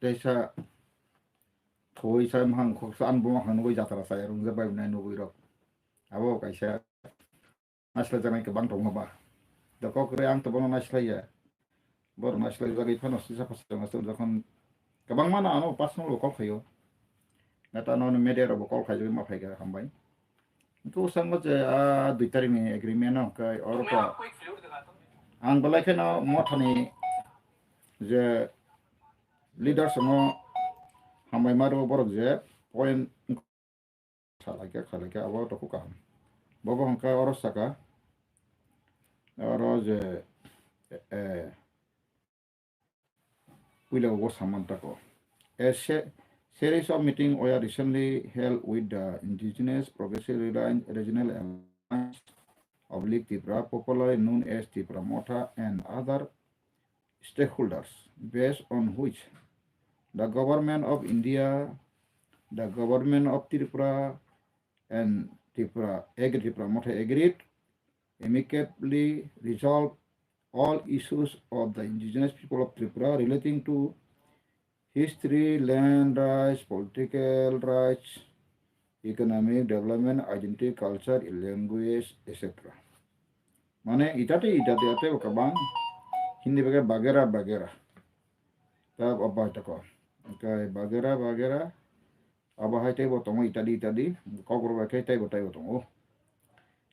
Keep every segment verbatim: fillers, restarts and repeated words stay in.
teisa thoi sa mahang khoksa an buma khan nugui jatra saya rung je bai nai nugui rok. Abo kaisa naisla janai kwbang tong ba. Da kok re ang to bono naisla ya. Bor naisla jagui phano sisa phasa jong aswk jokhon kwbang mana ano personal bo call khayo. Neta no media rok bo call khaijagui ma phaikha hambai. Hwnkhe o sango je, ah, dui tarikni agreement no hwnkhe oro to ang belai kheno mothani je leaders no hambai ma rwo borok je point salaikha khalaikha abo toko kaham. Bobo hwnkhe oro saka oro je, eh, puila o saman tako. A se-, series of meeting were recently held with the Indigenous Progressive Alliance Regional Alliance of League Tripura, popularly known as Tipra Motha, and other stakeholders, based on which the Government of India, the Government of Tripura, and Tripura, Agri Tripura Motha agreed amicably resolve all issues of the indigenous people of Tripura relating to history, land rights, political rights, economic development, identity, culture, language, et cetera. Mane itati itati ate kwbang Hindi bagera bagera. Ta obo tako. Oke, bagera bagera. Abo hai teibo tongo itadi itadi, Kokborok bai khe teibo teibo tongo.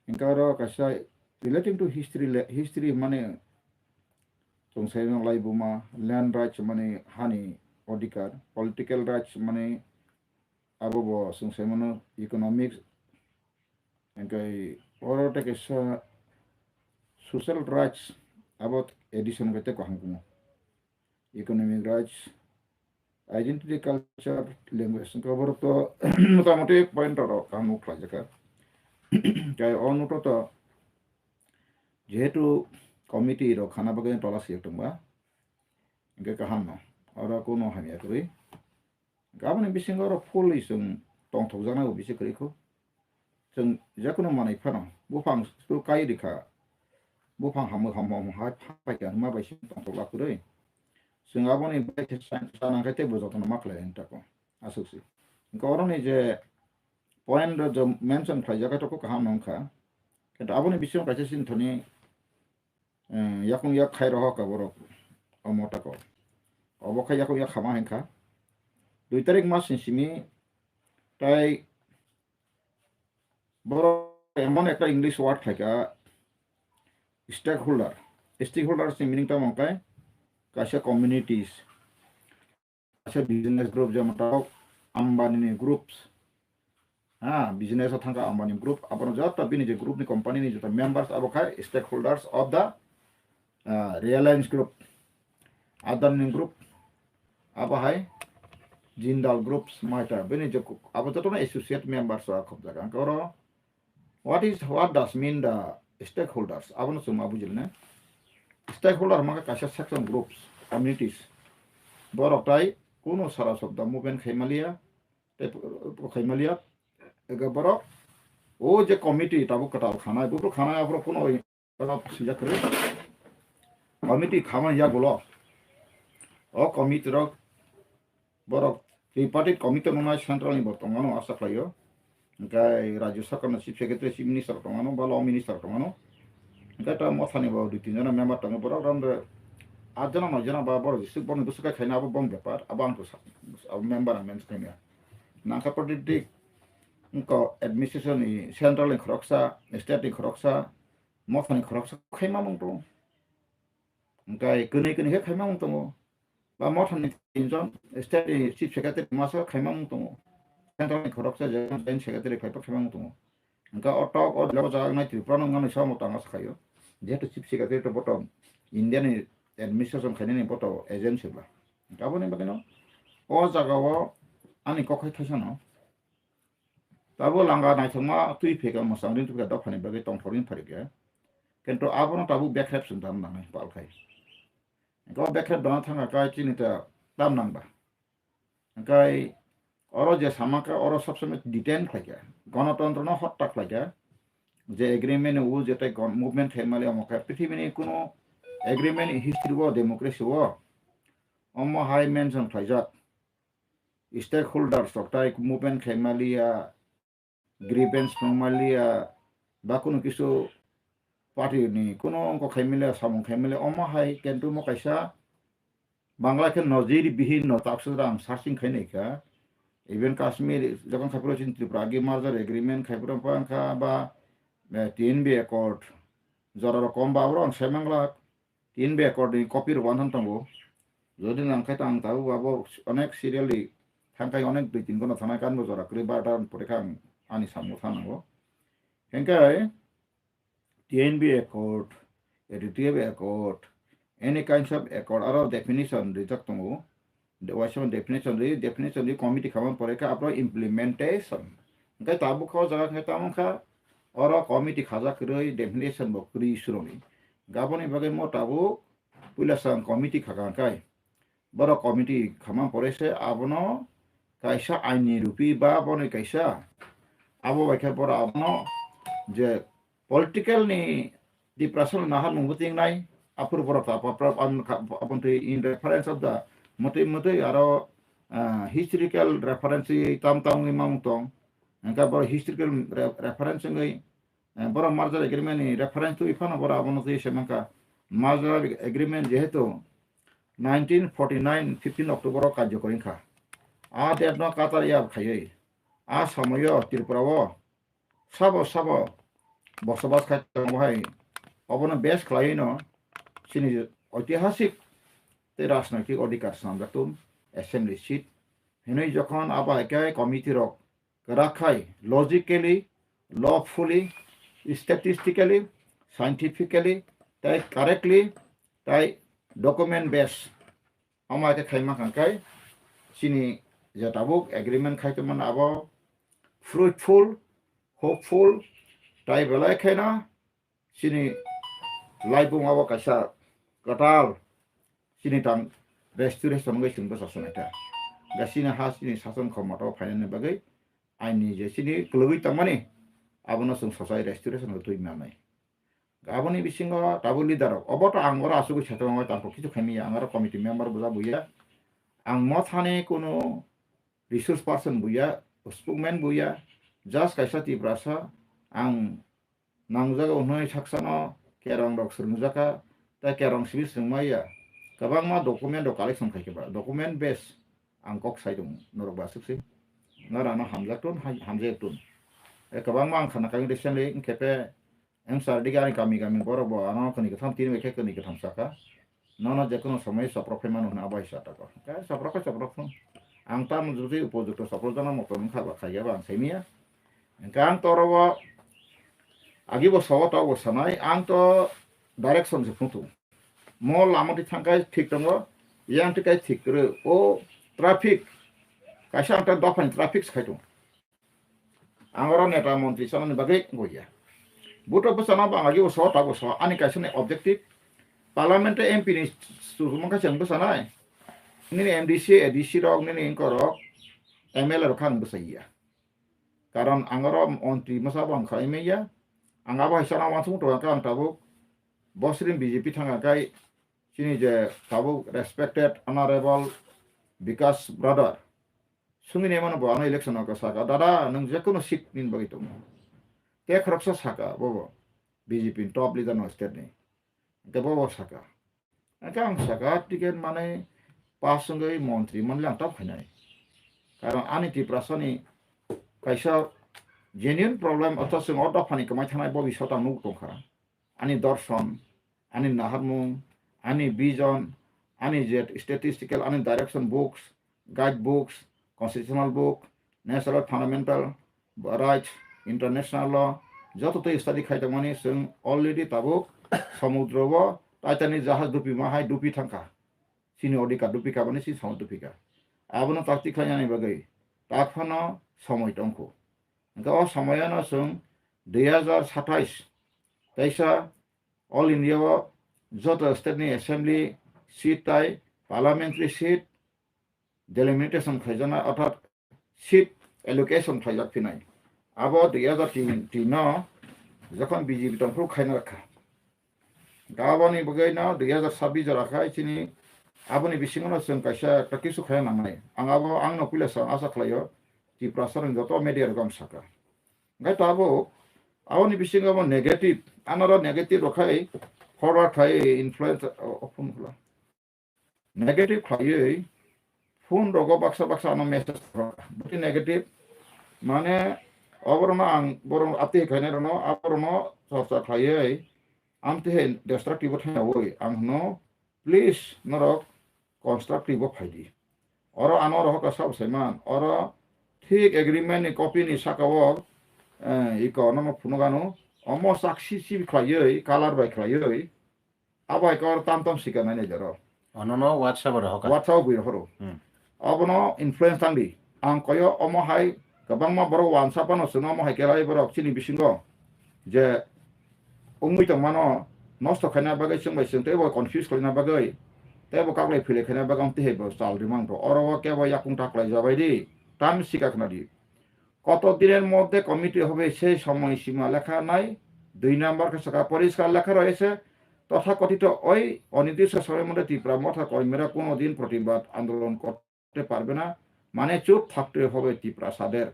Hingke oro kaisa relating to history le-, history mane chwng sai mano laibuma, land rights mane hani odhikar, political rights mane abo bo chwng sai mano economics, hingke oro tei kaisa social rights abo addition bai tei kaham kumo. Economic rights, identity, culture, language, hingke borok to motamoti point rok kaham khlai jaka. Tei o noto to jehetu committee rok khana bagwi tola siyok tongba, hingke kaham no, oro kuno hamya kwrwi. Aboni bisingo oro fully chwng tongthokjaknai bo bisi kwrwi kho. Chwng jekono manwi phano buphang suru kai rikha, buphang hamwi hamwi hamwi hai phai kha hwnma bai se tongthok la kwrwi. Chwng aboni bai khe sa-, sanang khai tei bo jotono ma khlai ani tako. Aswk se. Hwnkhe oroni je point rok je mention khlaijak khe toko kaham no wngkha. Kintu aboni bisingo kaisa sini thani eh, yakung yak khai rohor ka borok omo tako. Obo khai yakung yak khama hinkha. Dui tarik mas ni simi tai borok emon ekta English word khaika stakeholder. Stakeholders ni meaning tamo kai kaisa communities. Kaisa business group jemon tok Ambani ni groups. Ha, business o thangkha Ambani group, abono joto bini je group ni company ni joto members abo khai stakeholders of the, ah, Reliance Group, Adani group, abo hai Jindal groups maita bini je ku-, abo joto no associate members o khobjak. Ang oro what is, what does mean the stakeholders? Abono chwng ma bujil ne. Stakeholder hwnba khe kaisa section groups, communities. Borok tai kuno sara sobda movement khai maliya, tei khai maliya. Ega borok o je committee tabuk kwtal khanai, buphuru khanai aphuru kuno swijak kwrwi. Committee khamani yagulo o committee rok borok tripartite committee nungnai central ni bo tongmano asa khlaio. Hingke Rajya Sarkar ni Chief Secretary, Chief Minister tongmano, ba Law Minister tongmano. Hingke ta mothani bo dui tin jona member tongo, borok ram de aat jona noi jona ba borok jesuk borok ni bwswk kai khaina abo bong bepar, abo ang to sa-, abo member ang mention khaimya. Nangkha protiti wngkha administration ni central ni khoroksa, state ni khoroksa, mothani khoroksa khaima mung tongo. Hingke kwnwi kwnwi khe khaima mung tongo. Ba mothani tinjon state ni chief secretary masa khaima mung tongo. Central ni khoroksa joint secretary phaipa khaima mung tongo. Hingke o tok o jora o jaga nai Tripura no wngmani samo tang asa khaio. Jehetu chief secretary to boto India ni administration khainani boto agency ba. Hingke aboni bagwi no o jaga o ani kok hai thaisa no. Tabo langa naithokma twi pheka mwsang ring pheka dophani bagwi tongthok ring phaikha. Kintu abono tabuk bekrep sung tam nangnai pal khai. Hingke o bekrep dona thangkha kai chini ta tam nangba. Hingke oro je sama khe oro sob somoi detain khlaikha. Gonotontro no hotta khlaikha. Je agreement ni o je tei gon-, movement khai mali omo khe prithibini kuno agreement in history o democracy o Omo hai mention khlaijak. Stakeholders rok tai movement khaimaliya, grievance nangmaliya, ba kunu kisu party ni kunu ongko khaimaliya, samung khaimaliya, omo hai kintu mo kaisa Bangla khe nojir bihin no taksa rang searching khainai kha. Even Kashmir jokon khai phuru chini Tripura agi merger agreement khai phuru wngkha ba, eh, T N B accord jora rok kom ba oro ang sai mangla. T N B accord ni copy rok wanthang tongo. Jodi nang khai tang tabuk abo onek serially thang khai onek dui tin gono thanai kan bo jora kwrwi barta pore kha ang ani samung thanango. Hengkai T N B accord, A D T F accord, any kinds of accord, aro definition rijak tongo. De-, waisa definition ri, definition ri committee khamani pore khe abo implementation. Hingke tabuk kha o jaga hingke tamo kha, oro committee khajak kwrwi definition bo kwrwi suroni. Gaboni bagwi mo tabuk puila sang committee khaka hingkai. Borok committee khamani pore se abono kaisa aini rupi ba boni kaisa abo bai khe borok abono je political ni depression nahar mung bwtwi wngnai, aphuru borok ta pa-, pa-, pa-, aboni twi in reference of the mwtwi mwtwi aro, ah, historical reference wi tam tam wngwi mamung tong. Hingke borok historical re-, reference wngwi, eh, borok merger agreement ni reference twi phano borok abono twi se mankha. Merger agreement jehetu nineteen forty nine fifteen October o karjokori wngkha. A date no katar ya khaiwi, a somoyo Tripura o sabo sabo bosobas khai tongo hai, obono base khlaiwi no chini oitihasik tei rajnoitik odhikar swnamjak tong, assembly seat hinwi jokhon abo hai khe committee rok kwrak khai logically, lawfully, statistically, scientifically tei correctly tei document base Omo hai khe khaima kha khe chini je tabuk agreement khai tongmani abo fruitful, hopeful, tai belai kheno chini laibung abo kaisa kwtal chini tang restoration wngwi chwng bwsa swnai kha. Ga chini ha chini sason khormoto phainani bagwi aini je chini kwlwgwi tongmani abono chwng sochai restoration rw twi manai. Aboni bisingo tabuk leader rok, obo to ang oro asugwi satung ongwi tangkho kisu khaimya, ang oro committee member buja buya, ang mothani kunu resource person buya, spokesman buya, just kaisa Tiprasa, ang nangjago hwnwi saksano kerong rok swrwngjakha, tei kerong simi swrwngmaya, kwbangma document rok collection khaikhe ba, document base ang kok sai tongo, norok ba aswk se, norano hamjak tun, hai-, hamjak tun. E kwbangma ang khana kagwi recently, wngkhe pe, M S R D ani kami kami borok bo ano kani katham tini bai khe kani katham saka. Nono je kono somoi soprok phai mano hwnwi abo hai sa tako. Khe soprok khe soprok thung. Ang tamo jodi upojukto soprok jana moto wngkha ba khaiya ba ang saimanya. Hingkhe ang to oro o agi bo sawo ta bo sanai, ang to direction se phung thung. Mo lama ti thang kai thik tongo, yang ti kai thik kwrwi. O traffic, kaisa ang ta dophani traffic se khai tongo. Ang oro neta montri sanani bagwi wngya. Buto bwsano bo ang agi uso ta uso ani kaisa ni objective. Parliament tei M P ni susuma khe chwng bwsanai. Nini M D C, A D C rok, nini wngkor rok, M L A rok khe ang bwsai ya. Karon ang oro montri mwsa bo ang khlai manya. Ang abo hai sana wansuk tongkha ang tabuk. Bosri B J P thangkha kai chini je tabuk respected honorable Bikash brother. Sungwi naimano bo ano election o saka, "Dada, nwng jekono seat nini bagwi tongo." Tei khoroksa saka bobo, B J P ni top leader no state ni. Hingke bobo saka. Hingke ang saka ticket manwi pass wngwi montri manle ang tamo khainai. Karon ani Tiprasa ni kaisa genuine problem, otho chwng o dophani kwmai thangnai bo bisio tang nuk tongkha. Ani dorson, ani naharmung, ani vision, ani je statistical, ani direction books, guide books, constitutional book, natural fundamental rights, international law, joto twi study khai tongmani chwng already tabuk somudro o Titanic jahaj dupi ma hai dupi thangkha. Chini odhikar dupi kha bani chini somudro dupi kha. Abono taktik khlainani bagwi tak phano somoi tongkho. Hingke o somoyano chwng dui hajar satais kaisa All India o joto state ni assembly seat tai parliamentary seat delimitation khlaijaknai, orthat seat allocation khlaijak phinai. Abo dui hajar tin no jokhon B J P tongphuru khaina rwkha. Aboni bagwi no dui hajar sabbish jora khai chini Aboni bisingo no chwng kaisa ekta kisu khaina nangnai. Ang abo, ang no puila sa asa khlaio, Tiprasa rok joto media rok ang saka. Hingke tabuk aboni bisingo abo negative, anoro negative rok khai forward khai influence o, o phone khwla. Negative khaiwi phone rogo baksa baksa ano message rok. Bwtwi negative mane oborno ang borok update khainai rokno, aborokno chorcha khaiwi amtwi hai destructive thangnawi ang hwno, please norok constructive o phaidi. Oro ano rohor ka sabo saiman, oro thik agreement ni copy ni saka o, eh, iko nono phunukgano, omo chak sip sip khlaiwi, color bai khlaiwi, abo hai khe oro tam tam sika nai nai jaro. Ono no WhatsApp o rohor ka. WhatsApp o bui rohoro. Hmm. Abono influence tangdi. Ang koyo omo hai kwbangma borok wansa phano chwngno omo hai khe lai borok chini bisingo je wngwi tongmano nosto khaina bagwi chwng bai chwng teibo confuse khlaina bagwi teibo kaklai philai khaina bagwi tei bo chal rimang tho. Oro o kebo yakung ta khlai jabai di. Tam sika khna di. কত দিনের মধ্যে কমিটি হবে সেই সময়সীমা লেখা নাই। দুই নম্বর কে সেটা পরিষ্কার লেখা রয়েছে, তথাকথিত ওই অনির্দিষ্ট সময়ের মধ্যে ত্রিপুরা মথা কর্মীরা কোনো দিন প্রতিবাদ আন্দোলন করতে পারবে না, মানে চুপ থাকতে হবে ত্রিপ্রাসাদের।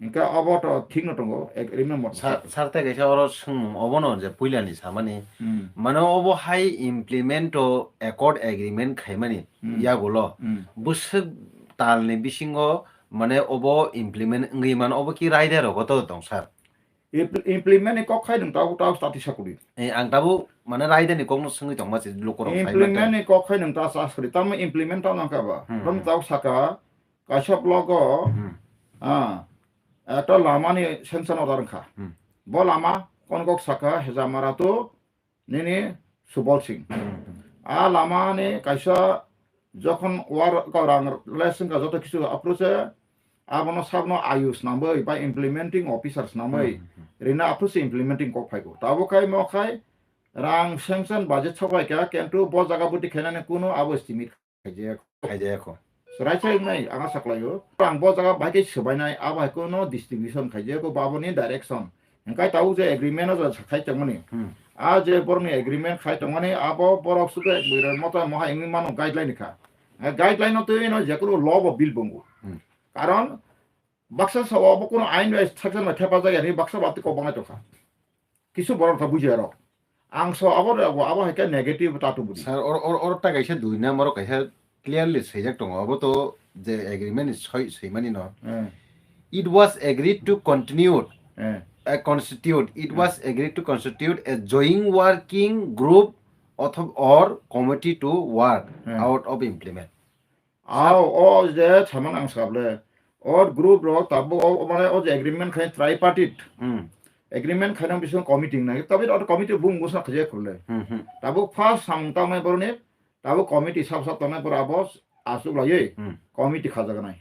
Hingke obo to thik no tongo, agreement motha. Sar, sar tei kaisa oro swngmung obono je puilani samani. Hmm. Mane obo hai implement o accord agreement khaimani Hmm. yagulo. Hmm. Bwswk talni bisingo mane obo implement wngwi mano, obo ki raida rogo to tong sar? Impl-, implement ni kok khai nwng tabo, tabo stati sakudi. Eh, ang tabo mane raida ni kok no swngwi tongma se lukurok sai Implement mantong. Ni kok khai nwng ta sa sakudi. Tamo implement ta nangka ba. Hmm, Rom hmm. Tabo saka, kaisa block o, Hmm. ah, ekta lama ni sanction order wngkha. Hmm. Bo lama kon kok saka, Hejamara to nini Subol Singh. Hmm, hmm. A lama ni kaisa jokhon war ka rang lesson ka joto kisu approach e, abono sabno ayus nangbai ba implementing officers nangbai Hmm, hmm, hmm. rina approach implementing kok phaigo. Tabo khai mo khai rang sanction budget sobai ka, kintu bo jaga buti khainani kuno abo estimate khaijak. Khaijak kho. Swrai sai wngnai, ang asa khlaio. Ang bo jaga bai khe swbainai, abo hai kuno distribution khaijak kho, baboni direction. Hingkai tabuk je agreement o je khai tongmani. Hmm. A je borokni agreement khai tongmani, abo borok sudo ek bwrwi mota mohai wngwi mano guideline kha. A guideline no twi no je kuno law bo bill bongo. Hmm. Karon baksa sao abo kuno ain bai section bai thepajak ya, baksa bai twi kok bangai tongkha. Kisu borok ta buji aro. Ang so abo, abo, abo hai khe negative ta tubudi. Sir, or, or, or ta kaisa dui number o kaisa clearly swijak tongo. Abo to je agreement ni soi, soimani no. Hmm. It was agreed to continue Hmm. a constitute. It Hmm. was agreed to constitute a joint working group or committee to work Hmm. out of implement. Ao, o je saman ang sable. O group rok tabuk o, o mane o je agreement khai tripartite. Hmm. Agreement khainang bising committee nai. Tabi o committee bung bung sa khaje khule. Hmm, hmm. Tabuk first samung tangnai boroni, tabuk committee sab sab tangnai bor abo asuk laiye. Hmm. Committee khajaganai.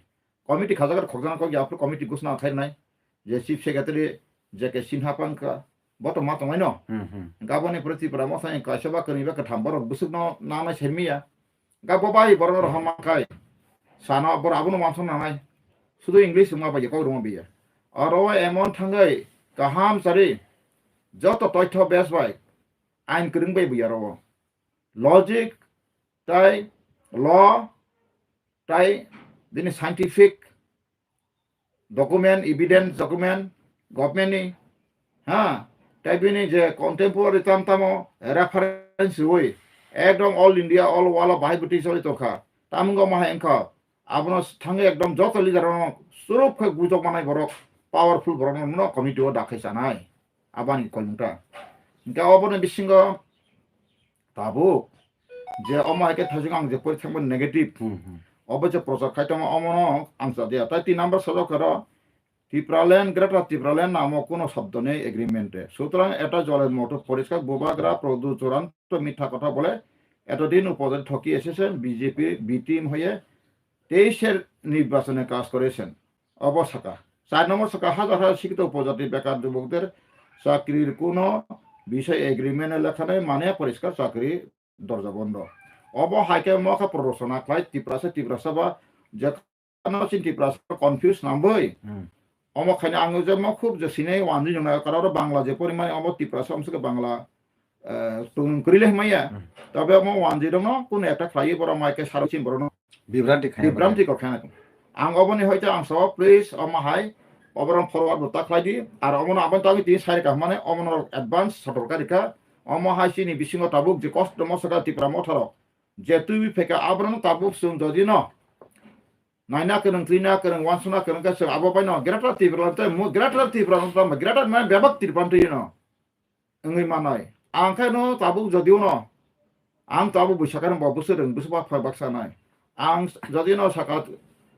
Committee khajagar khokjana kok yapro committee gusna khainai. Je chief secretary, J K Sinha pangkha, bo to ma tongmai no. Hmm, hmm. Gaboni pore Tripura motha ni kaisa ba kwrwi ba kwtham borok bwswk no nanai sermiya. Ga bo bai borok no rohor mankhai. Sana borok abono wansuk nanai. Sudu English wngma bai kok rwma biya. Oro emon thangwi kaham chari joto toitho bes bai ain kwrwng bai buya ro. Logic tai law tai bini scientific document, evidence document, government ni, ha, tai bini je contemporary tam tamo reference rwi, ekdom all India, all world o bahai bwtwi choli tongkha. Tamung go mahai wngkha, abono thangwi ekdom joto leader no surup khe gujok manai borok, powerful borok no committee o dakhai chanai. Abani koimung ta. Hingke obono bisingo tabuk je omo hai khe thajwk ang je pori thangma negative. Hmm, hmm. Obo je prochar khai tongma omono ang cha dia. Tai tin number sajak khe ro Tipraland, Greater Tipraland namo kuno shobdo nei agreement e. Sutrang eta jole moto poriskar bubagra Pradyut Churangya mitha kotha bole etodin upojai thoki এসেছেন, B J P B team হয়ে তেইশের নির্বাচনে কাজ করেছেন। Obo saka. Char number saka, hajar hajar sikito upojati bekar jubokder chakrir kuno bisoi agreement lekhanai mane poriskar chakri dorja bondo. Obo hai khe mokha prorosona khlai Tiprasa, Tiprasa ba je ano chin Tiprasa confuse nangbai. Hmm. Omo khaina ang je mo khub je sinai wanjui nang karo Bangla je porimani omo Tiprasa omsike Bangla eh, tong kwrwi le maya. Hmm. Tobe omo one zero no kuno ekta khlaiwi borok mai khe saro chin borok no Bibranti khaina bibranti bagwi. Kok khaina. Ang oboni hoite ang sao, please, omo hai, oborok forward bo ta khlai di. Ar omono aboni tangwi tini sai rwkha hwnmani omono advance sotorka rikha. Omo hai chini bisingo tabuk je kosto mosaka Tipra Motha rok je twiwi phaikha, aborok tabuk chwng jodi no naina kwrwng, twina kwrwng, wansukna kwrwng khe chwng abo bai no Greater Tripura tei mu-, Greater Tripura no tamo, Greater mane bebak Tripura twi no wngwi manai. Ang khe no tabuk jodi no, ang tabuk buisa khe no bo bwswk rwng, bwswk ba phai baksa nai. Ang jodi no saka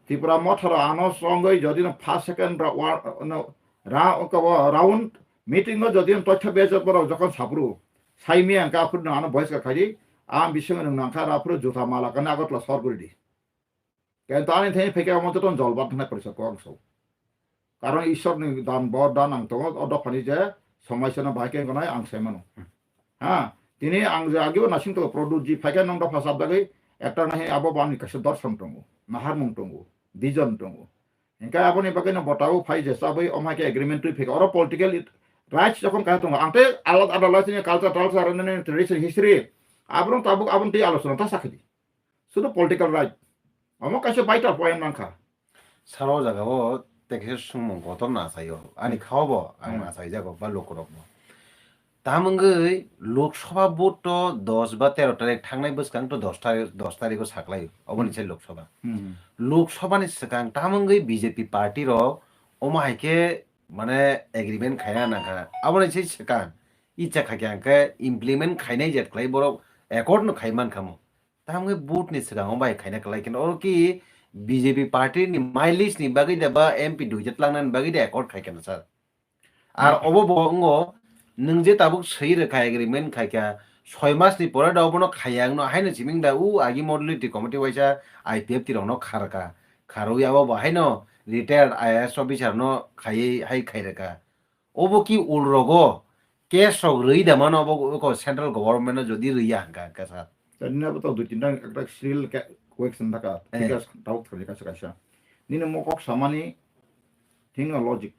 Tipra Motha rok ano songwi jodi no first, second ra-, wa-, no, ra-, ko-, round meeting o jodi no totha bejak borok jokhon sapru, sai mi ang khe aphuru no ano voice ka khaidi, ang bising rwng nang kha, aphuru juta mala kani Agartala sor guri di. Kento ani thani phai khe omo joto jolbat hwnwi porisa kok ang sao. Karon Ishwar ni dan, bor dan ang tongo, o dophani je somai seno bahai khe gonai ang sai mano. Ha, tini ang je ageo nasing tongo, Pradyut ji phai khe nong dopha sabdagwi ekta nahi abo bo ani kaisa dorson tongo, naharmung tongo, vision tongo. Hinkhe aboni bagwi no botao phai je chabwi omo hai khe agreement twi phai khe. Oro political rights jokhon kaya tongo, ang tei alada alada chini culture, culture, tradition, history, aborok tabuk aboni twi alochona ta sakhi di. Sudu political right. Omo kaisa vital point mankha. Saro jaga o tei kaisa swngmung kotor na achaio. Ani Hmm. khao bo ang Hmm. achaijago ba lukurok bo. Tam wngwi Lok Sabha vote to dos ba tero tarik thangnai bwskang to dos tarik, dos tarikh o saklai. Oboni Hmm. se Lok Sabha. Hmm. Lok Sabha ni swkang tam wngwi B J P party rok omo hai khe mane agreement khaina nangkha. Aboni se swkang icha kha khe ang khe implement khainai jet khlai borok accord no khai mankha mo. Tamni vote ni swkango bai khaina kwlai khe oro ki B J P party ni mileage ni bagwi da ba M P duita tlangnani bagwi da accord khai khe sir. Ar Hmm. obo bo wngo nwng je tabuk swi rwkha agreement khai kha soi mas ni pore da obono khaya wngno haino siming da u agi modality committee waisa I P F T rokno kharka kharwi abo bo haino retired I A S officer no khaiwi hai khai rwkha. Obo ki ulrogo case rok rwi da mano obo ko central government no jodi rwi ya hwnka hwnka sir. Tani abo to dui tinta ekta serial ke-, question thaka, Eh. Figures tabuk thani kaisa kaisa. Nini mo kok samani thing no logic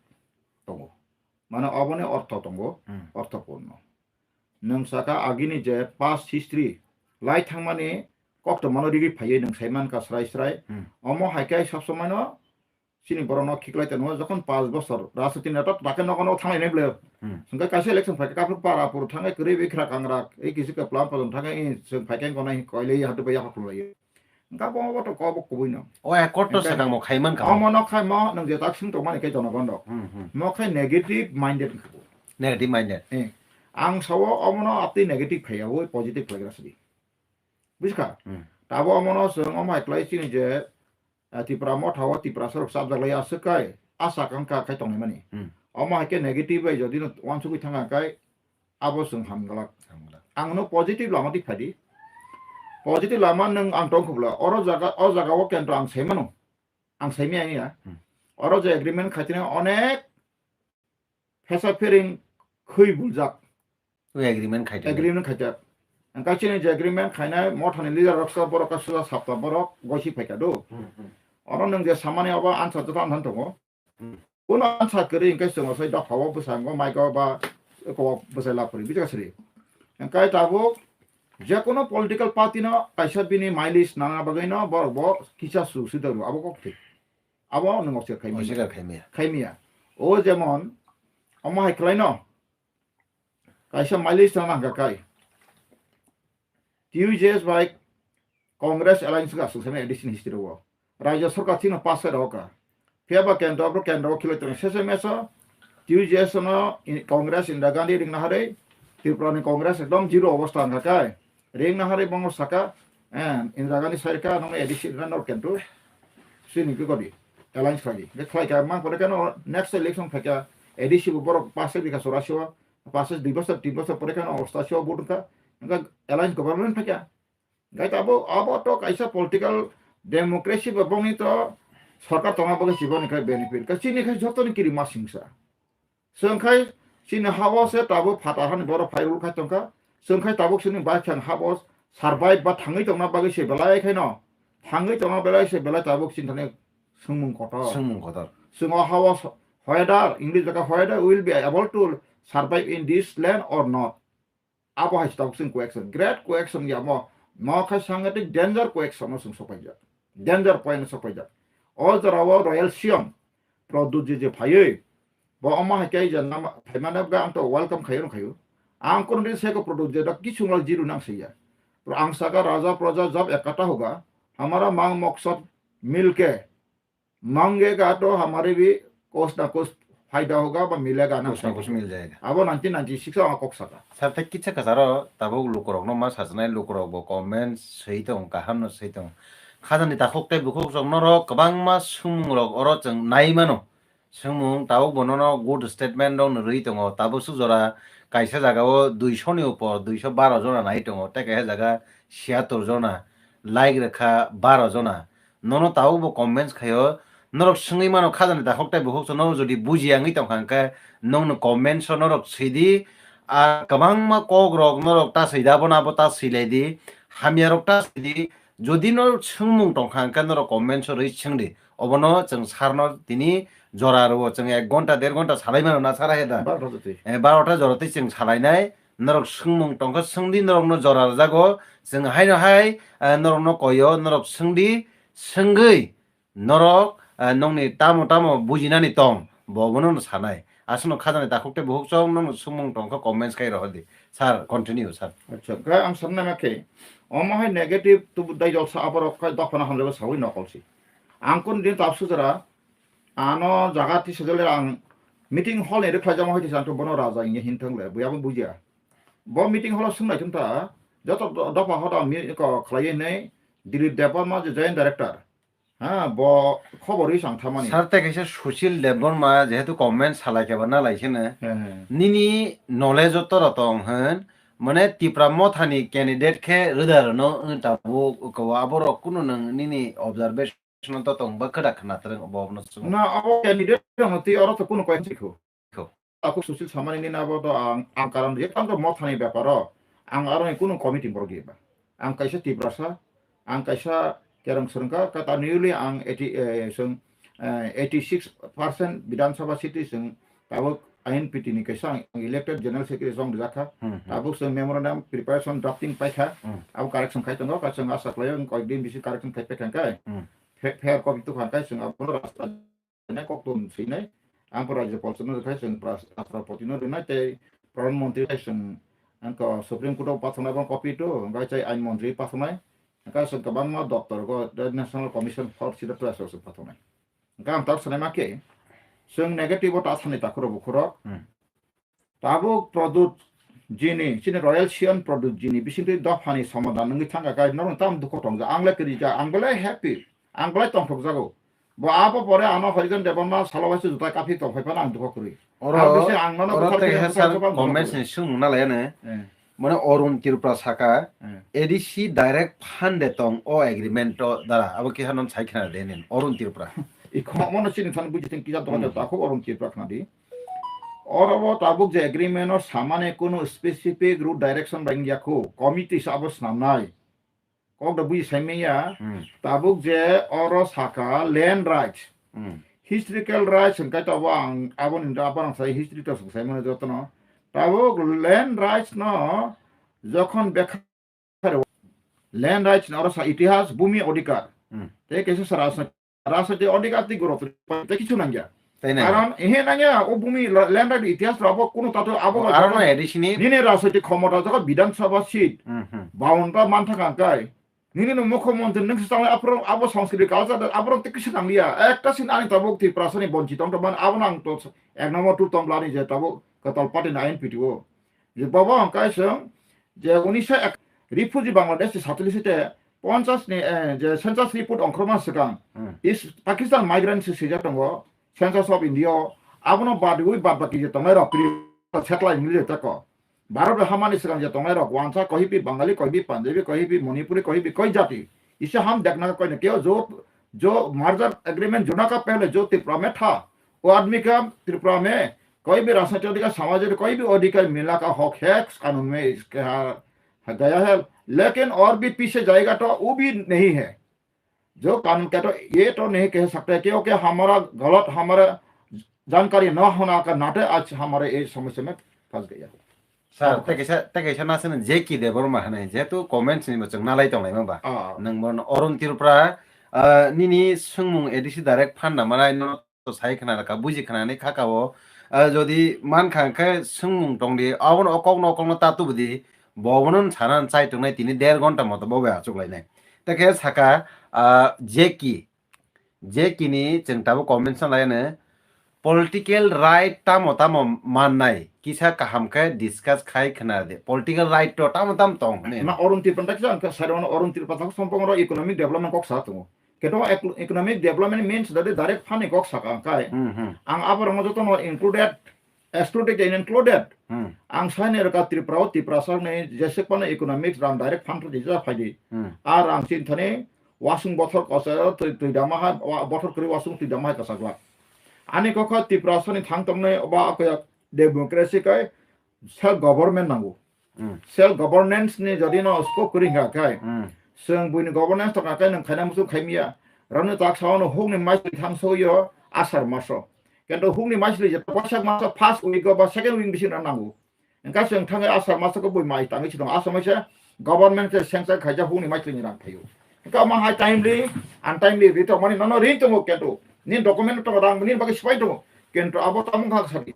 tongo. Mane oboni ortho tongo, Hmm. ortho purno. Nwng saka agini je past history lai thangmani kok to mano rigi phaiye nwng saiman ka srai srai. Hmm. Omo hai khe sab somai no chini borokno khiklai tongmo, jokhon panch bosor rajniti neta ta khe nogo nogo thanglainai bwle. Hmm. Hwnkhe kaisa election phaikhe kaphru para phuru thangkhe kwrwi bwkhra kangra, ei kisi kwpla pojong thangkhe ei chwng phaikhe gonai koilai hadu bai yapha khulai. Hwnkhe bo bo to kok bo kubui no. O accord to Hwnkhe swkang bo khai mankha. Omo no khai mo nwng je tak sing tongmani khe jonogon rok. Hmm, hmm. Mo khai negative minded wngkha bo. Negative minded. Eh. Ang sao omo no atwi negative phaiya bo positive khlaigra sidi. Bujiskha? Hmm. Tabo omo no chwng omo hai khlai chini je ah, Tipra Motha o Tiprasa rok chapjak lai aswk kai, asa kangkha khai tongnaimani. Hmm. Omo hai khe negative bai jodi no uansugwi thangkha kai, abo chwng hamglak. Hamglak. Ang no positive lama twi phai di. Positive lama nwng ang tong khubla. Oro jaga, o jaga o kentro ang sai mano. Ang sai maya ya. Hmm. Oro je agreement khaitini onek phesa phiring khwi buljak. O agreement khaijak. Agreement khaijak. Ang kaisa ni je agreement khainai Mothani leader rok sa borok ka suja sapta borok gosi phaikha do. Hmm, hmm. Oro nwng je samani abo answer joto ang tongo. Hmm. Kuno answer kwrwi hwnkhe chwng osai dopha o bwskango maiko ba eko bwsai lapri bijak sri. Hwnkhe tabuk je kono political party no kaisa bini mileage nana bagwi no borok bo kisa su sida ru abo kok thik. Abo nwng osir khaimya. Osir khaimya. Khaimya. O jemon omo hai khlai no. Kaisa mileage tang nangkha kai. T U J S bai Congress alliance ga sung sene addition history o. Rajya sarkar thino pass khai rokha. Phiya ba kendro, abro kendro o khilai tong sese meso. T U J S no in-, Congress Indira Gandhi ringna harwi. Tripura ni Congress ekdom zero obostha wngkha kai. Ringna harwi bongo saka, eh, Indira Gandhi sai kha, nokno A D C rwna nor kento. Sini khe godi, alliance khlai. Khe khlai kha, mang pore khe no next election phai kha, A D C bo borok pass khai bikha chorasi o, pass khai dui bosor, tin bosor pore khe no ostasi o vote wngkha. Wngkha alliance government phai kha. Gai abo, abo to kaisa political democracy bo bongni to sarkar tongna bagwi chiboni khai benefit. Kha chini khai jotoni kiri ma singsa. Chwng khai chini ha-o se tabuk phatar hani borok phai rwlwk khai tongkha. Chwng khai tabuk chini bai khang ha-o survive ba thangwi tongna bagwi se belai khaino. Thangwi tongna belai se belai tabuk chini thani swngmung kotor. Swngmung kotor. Chwng o ha-o so-, whether, English baka, whether we will be able to survive in this land or not. Abo hai tabuk chwng coaction, great coaction ya mo, mo khe sangatik danger coaction no chwng sopaijak, danger point no sopaijak. O jora o Royal Siam Pradyut je je phaiwi, bo omo hai khe je nama phaimano ga ang to welcome khayo khayo. Ang kono din seko Pradyut je da kichung la jiru nang siya. Pro ang saka raja praja jab ekata hoga, hamara mang maksad milke mangega to hamare bhi kuch na kuch fayda hoga ba milega na. Kuch na kuch mil jayega. Abo nineteen ninety-six ang kok saka. Sir, tei kisa kasaro tabuk lukurokno ma sajwnai, lukurok bo comment swi tong, kaham no swi tong. Khajani takhuk tei bukhuk chwng norok kwbangma swngmung rok oro chwng nai mano. Swngmung tabuk bo nono good statement rok no rwi tongo. Tabuk swk jora kaisa jaga o duiso ni upor duiso baro jona nai tongo. Tei kaisa jaga siyatur jona, like rwkha baro jona. Nono tabuk bo comments khaio. Norok swngwi mano khajani takhuk tei bukhuk chwng norok jodi bujiya wngwi tongkha hwnkhe nongno comments o norok swidi. A kwbangma kok rok norok ta swida bono abo ta swilaidi. Hamya rok ta swidi. Jodi norok swngmung tongkha hwnkhe norok comments o rwi swngdi. Obono chwng sir no tini jora rwo, chwng ek gonta der gonta salai mano na sara heda. Barota jotwi. Eh, barota jora twi chwng salainai. Norok swngmung tongkha swngdi, norokno jora rwjago. Chwng haino hai, eh, norokno koyo, norok swngdi, swngwi norok, eh, nongni tamo tamo bujinani tong, bo bono no sanai. Aswkno khajani takhuk tei bukhuk chwng nongno swngmung tongkha comments khai rohordi. Sir, continue, sir. Acha, khe ang sanna ma khe, omo hai negative tubu dai jolsa aborok khai dophano hamjago sawi nokolsi. Ang kun din tapsu jora, ano jaga tisa jole ang meeting hall ni rwkhlaijama hai tisa ang to bono raja inge hinthang le, buya bo bujiya. Bo meeting hall o swng naithung ta, joto do-, dopha hoda mi ko khlaiwi hinwi Dilip Debbarma je joint director. Ha, bo khobor wi sang thamani. Sir, tei kaisa Sushil Debbarma jehetu comment salai khe ba nalai kheno. He, he. Nini knowledge o tora tong hwn, mane Tipra Motha ni candidate khe rwda rwno wng tabuk ko aborok kunu nwng nini observation to tong ba kwda khna twrwng bo no swng. Na, abo candidate rok no twi oro to kunu koi sikho. Kho. Takhuk Sushil Samani ni abo to ang, ang karon je tang to Motha ni bepar o. Ang aro ni kunu committee borok ye ba. Ang kaisa Tiprasa, ang kaisa kerong srwngkha, kata newly ang eighty, eh, sung, eh, eighty six percent Bidhan Sabha seat sung tabuk I N P T ni kaisa ang elected general secretary song rijak kha. Hmm, hmm. Tabuk sung memorandum preparation drafting paikha. Hmm. Abo correction khai tongo, kaisa asa khlai ang koi din bisi correction khai paikha kai. Hmm. Fe-, fair copy tu khan kai sung abo rasta ne kok tun sinai. Ang pura je polson no khai sung pras-, rashtrapati no rinai tei Pradhan Mantri khai sung ang ko Supreme Court o pathonai bang copy tu, ang kai chai ain mantri pathonai. Ang kai sung kabangma doptor go the National Commission for Selected Resources pathonai. Ang kai ang tak sanai ma khe, sung negative o ta thani takhuro bukhuro. Hmm. Tabuk Pradyut jini, chini Royal Sian Pradyut jini, bisingtwi dophani somadan wngwi thangkha khe, norok tam dukho tongja, ang le kwrwija, ang belai happy, ang belai tongthokjago. Bo abo pore ano Harijan Debbarma salo waisa juta kaphi tongphai phano ang dukho kwrwi. Oro, Ang bisi ang nono oro bukhar tei khe hai sar sar sar comments ni sung nung nalai ne. Eh. Mane Arun Tripura saka, Eh. A D C direct fund de tong o agreement to dara, abo khe hanon sai khna de nen, Arun Tripura. I khoma mono chini thani buji thang kija dokan Hmm. ta khok Arun Tripura khna di. Oro bo tabuk je agreement o samane kunu specific route direction bai wngya kho, committee sa abo snamnai. Kok da buji saimanya, Hmm. tabuk je oro saka land rights. Hmm. Historical rights hwnkhe to abo ang, abo ni abo ang sai history to swng saimano jotono. Tabuk land rights no jokhon bekha Land rights ni oro sa itihas, bhumi odhikar. Hmm. Tei kaisa sa rajnaitik, rajnaitik odhikar tei goro tei kichu nangya. Tei nangya. Karon ehe nangya, o bhumi la-, land right itihas rok bo kunu tato abo O, aro no A D C ni nini rajnaitik khomota jokho Bidhan Sabha seat Hmm, hmm. bawan ta mantha kangkai. Nini no mukhyamantri nung swchang lai aphuru abo sanskriti culture da aborok tei kisa nangliya. Ekta sin ani tabuk Tiprasa ni bonchit tong tongmani abo nang to ek number two tong blani je tabuk kwtal party ni I N P T o. Je baba ang kaisang je unisa ek refugee Bangladesh ni satlis te ponchas ni, eh, je census report ongkhorma swkang Hmm. is Pakistan migrant se swijak tongo, Census of India o, abono badwi bad baki je tongnai rok pri setlai mili tako. Bharat bai hamani swkang je tongnai rok wansa kohipi Bangali, kohipi Punjabi, kohipi Manipuri, kohipi koi jati. Ise ham dekna ka koine keo jo, jo merger agreement jona ka pehle jo Tripura mein tha, wo aadmi ka Tripura mein koi bhi rajnaitik adhikar, samajik koi bhi adhikar milna ka hak hai, kanun mein iske ha, ha gaya hai, lekin aur bhi piche jayega to wo bhi nahi hai. जो कानून कहता है, ये तो नहीं कह सकते क्योंकि हमारा गलत, हमारा जानकारी ना होना का नाते आज हमारे ये समस्या में फंस गया। Sir, tei kaisa, tei kaisa na sini J K Debbarma hwnwi, jehetu comments ni bo chwng nalai tonglaima ba. Ah. Nwng bono Arun Tripura, ah, nini swngmung A D C direct phan na manai no to sai khna ka, buji khna ni kha ka o. Ah, jodi man kha khe swngmung tong di, abono o kok no, o kok no ta tubu di, bo bono sana chai tongnai tini der ghonta moto bo bai achuk lainai. Tei khe saka, ah, J K, J K ni chwng tabuk comment sa lai ano, political right tamo tamo mannai, kisa kaham khe discuss khai khna de. Political right to tamo tamo tong hwnwi. Na Arun Tripura ta kisa ang khe sai rwmano Arun Tripura ta sompong ro economic development kok sa tongo. Keto ec-, economic development means that is direct fund ni kok saka ang kai. Hmm, hmm. Ang abo rwngno joto no included, excluded and included. Hmm. Ang sai ni rwkha Tripura o Tiprasa ni jesek pano economics rang direct fund to dija phai di. Hmm. A rang chin thani wasung bothor kosa twi, twi dama hai, wa-, bothor kwrwi wasung twi dama hai kwchak glak. Ani kokha Tiprasa ni thang tongnai ba kaya democracy kai self government nango. Hmm. Self governance ni jodi no scope kwrwi hwnkha khe, hmm, chwng buini governance tongkha khe nwng khaina muchung khaimiya. Rani tak sao no hukni maisli thang soyo asar maso. Kento hukni maisli je pasak maso first week o ba second week bising rang nango. Engka chwng thangwi asar maso ko bui mai tangwi chwng asar maisa government se sengsa khaija hukni maisli ni rang phaio. Engka ma hai timely, untimely ri tongmani nono ri tongo kento. Ni document tongo rang ni bagwi sipai tongo. Kento abo tamung kha sadi.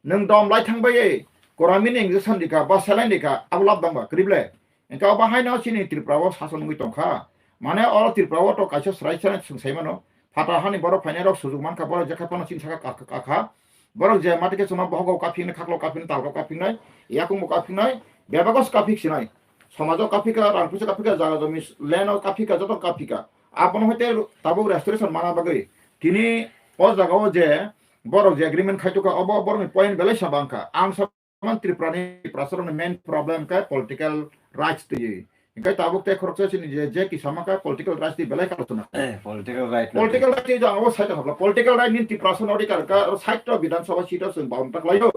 Nwng dom lai thang bai, koramini injection rikha, ba saline rikha, abo lab dangba, kwrwi ble. Engka obo haino chini Tripura o sason wngwi tongkha. Mane oro Tripura o to kaisa srai srai chwng sai mano. Phatar hani borok phainai rok sujuk mankha, borok jekha phano chini saka ka, ka, ka, ka. Borok je mati khe chwngno bohogo kaphiknai, khaklo kaphiknai, talgo kaphiknai, yakungo kaphiknai, bebagos kaphik sinai. Somajo kaphika, rang puisa kaphika, jaga jomi land o kaphika, joto kaphika. Abono hoite tabuk restoration mana bagwi. Tini o jaga o je borok je agreement khaitokha, obo borokni point belai sa bangkha. Ang sa man Tripura ni Tiprasa rokni main problem khe political rights twi. Hinkhe tabuk tei khoroksa chini je, je kisama khe political rights twi belai kalochona. Eh, political right no. Political right twi jang obo sai tongkha. Political right ni Tiprasa no adhikar kha, sait to Bidhan Sabha seat o chwng baun ta khlaio.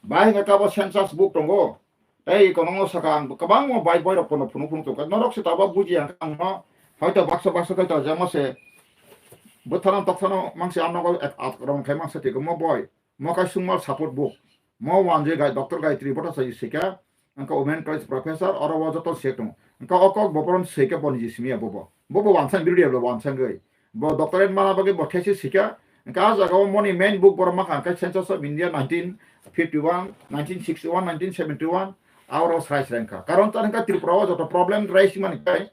Bai hinkhe abo census book tongo. Tei kono saka ang kwbangma bai boirok pono phunuk phunuk tongkha. Norok se tabuk bujiya ang no. Hoito baksa baksa khe to jemo se bwthano tokthano mangse ang nogo at, at rong khai mangsa twi mo boi. Mo kai sungmal support book. Mo wanjwi gai Doctor Gayatri Bhattacharya sika, angka women college professor, oro o joto se tong. Angka o kok bo borom sika bo niji simi abo bo. Bo bo wansang birdi abo wansang gai. Bo doctorate mana bagwi bo thesis sika. Angka a jaga o moni main book borom makha angka Census of India nineteen fifty-one, nineteen sixty-one, nineteen seventy-one, aro srai srai angka. Karon ta angka Tripura o joto problem rai simani kai.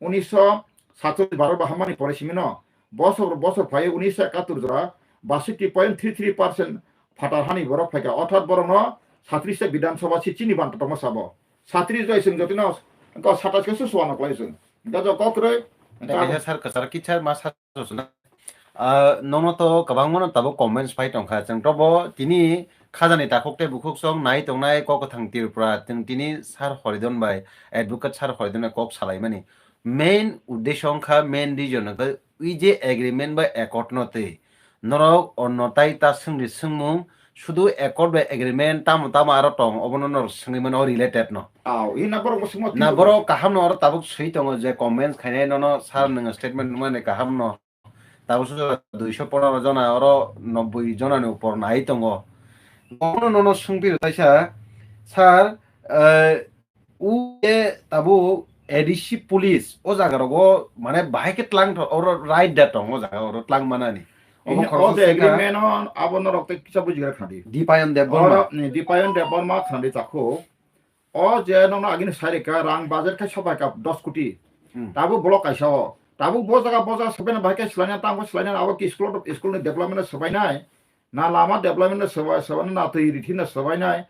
Unisho satcholish baro bahammani pore simino, bosor, bosor phai unisho ekatur jora, basashi point three three percent phatar hani borok phaikha, orthat borokno satris ta Bidhan Sabha si chini banta tongma sabo. Satris joi chwng jotino, engko satais khe susuano klai chwng. Engko jo kokroi, engko kaisa sar kwchar kichar ma sar Ah, nono to kwbangmano tabuk comments phai tongkha. Chwng tobo tini khajani takhuk tei bukhuk song nai tongnai kok kwthang Tripura. Chwng tini Sir Horidon bai, Advocate Sir Horidon bai kok salaimani. Main uddesho wngkha, main reason wngkha, ui je agreement bai accord no twi. Norok onno tai ta swngdi swngmung, sudu accord bai agreement tamo tamo aro tong, obono norok swngwi mano related no. Aw, ina borok bo swngma Na twi borok kaham no oro tabuk swi tongo je comments khainai nono sir nwng statement mani kaham no. Tabuk sujak duiso pondro jona, oro nobboi jona ni upor nai tongo. Bono nono swngphi rw taisa, sir, eh, u je tabuk A D C police o jaga rogo mane bahai khe tlang tho-, oro right da tong o jaga oro tlang manani. Obo Ini khoroksa o je sengkha agreement on abo norok tei kisa bujigra khadi. Dipayan Debbarma. Oro ni Dipayan Debbarma khadi chakho. O je nokno agini sai rikha, rang budget khe sobai ka dos koti. Hmm. Tabuk block kaisa o. Tabuk bo jaga, bo jaga sobaina bahai khe swlaina, tamo swlaina, abo ki school, school ni development sobainai. Na lama development sobai, sobaina, na twi rithi na sobainai.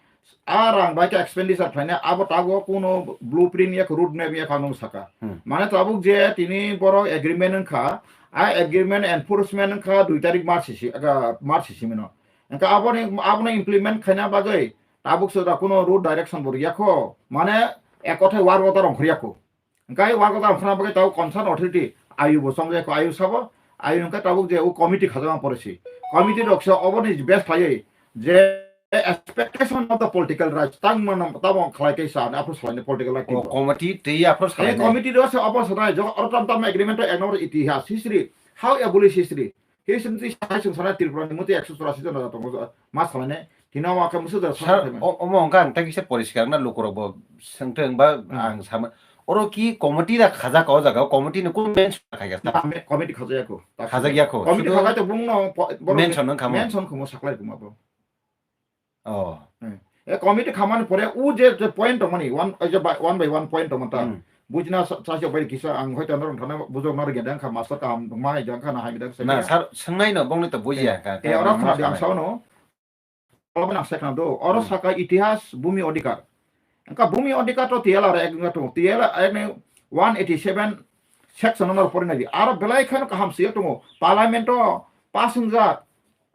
A rang bahai khe expenditure khlainai, abo tabuk kuno blueprint yak, road map yak ano saka. Hmm. Mane tabuk je tini borok agreement wngkha, a agreement enforcement wngkha dui tarik March sisi, aga, March sisi mino. Engkha aboni, abono implement khaina bagwi tabuk sodra kuno road direction bo riyakho, mane ek kothai work order ongkhoriyakho. Engkha work order ongkhorna bagwi tabuk concern authority ayu bo chongjayakho, ayu sabo, ayu engkha tabuk je o committee khajama poresi. Committee rok se oboni base khlaiwi je expectation of the political rights tang mano tamo khlai tei sa aphuru salai political right O tei committee tei aphuru salai committee rok se obo sanai jo oro tam tam agreement ek number itihas history, how abolish history. History twi sai chwng sanai Tripura ni muti ekso churasi jona tongo ma salai nai. Tino ma khe musu da Sir, sir. O-, omo wngkha ang tei kisa poriskar na lukurok bo swngthwng ba Hmm. ang sama. Oro ki committee da khajak o jaga o, committee ni kun mention khaikha? Na, me-, committee khajak ya ko. Khajak ya ko. Committee Sudu khajak to bung no po-, borok mention wngkha mo? Mention khumo saklai kuma bo. Oh. Hmm. E committee khamani pore u je, je point tongmani one, e je by, one by one point tongmani ta. Hmm. Bujina sa, sa bai kisa ang hoito norok thana bujok norok ya dang kha master kaham ma hai dang kha na hai dang Na, sir, swngnai no bongni to bujiya Eh, ka, eh, ka oro ma khna dang sanai. Sao no. Oro nang sekna do. Oro Hmm. saka itihas bhumi odhikar. Engka bhumi odhikar to T L R Act wngkha tongo. T L R Act ni one eighty seven section no pori nai di. Aro belai kheno kaham sio tongo. Parliament o pass wngjak.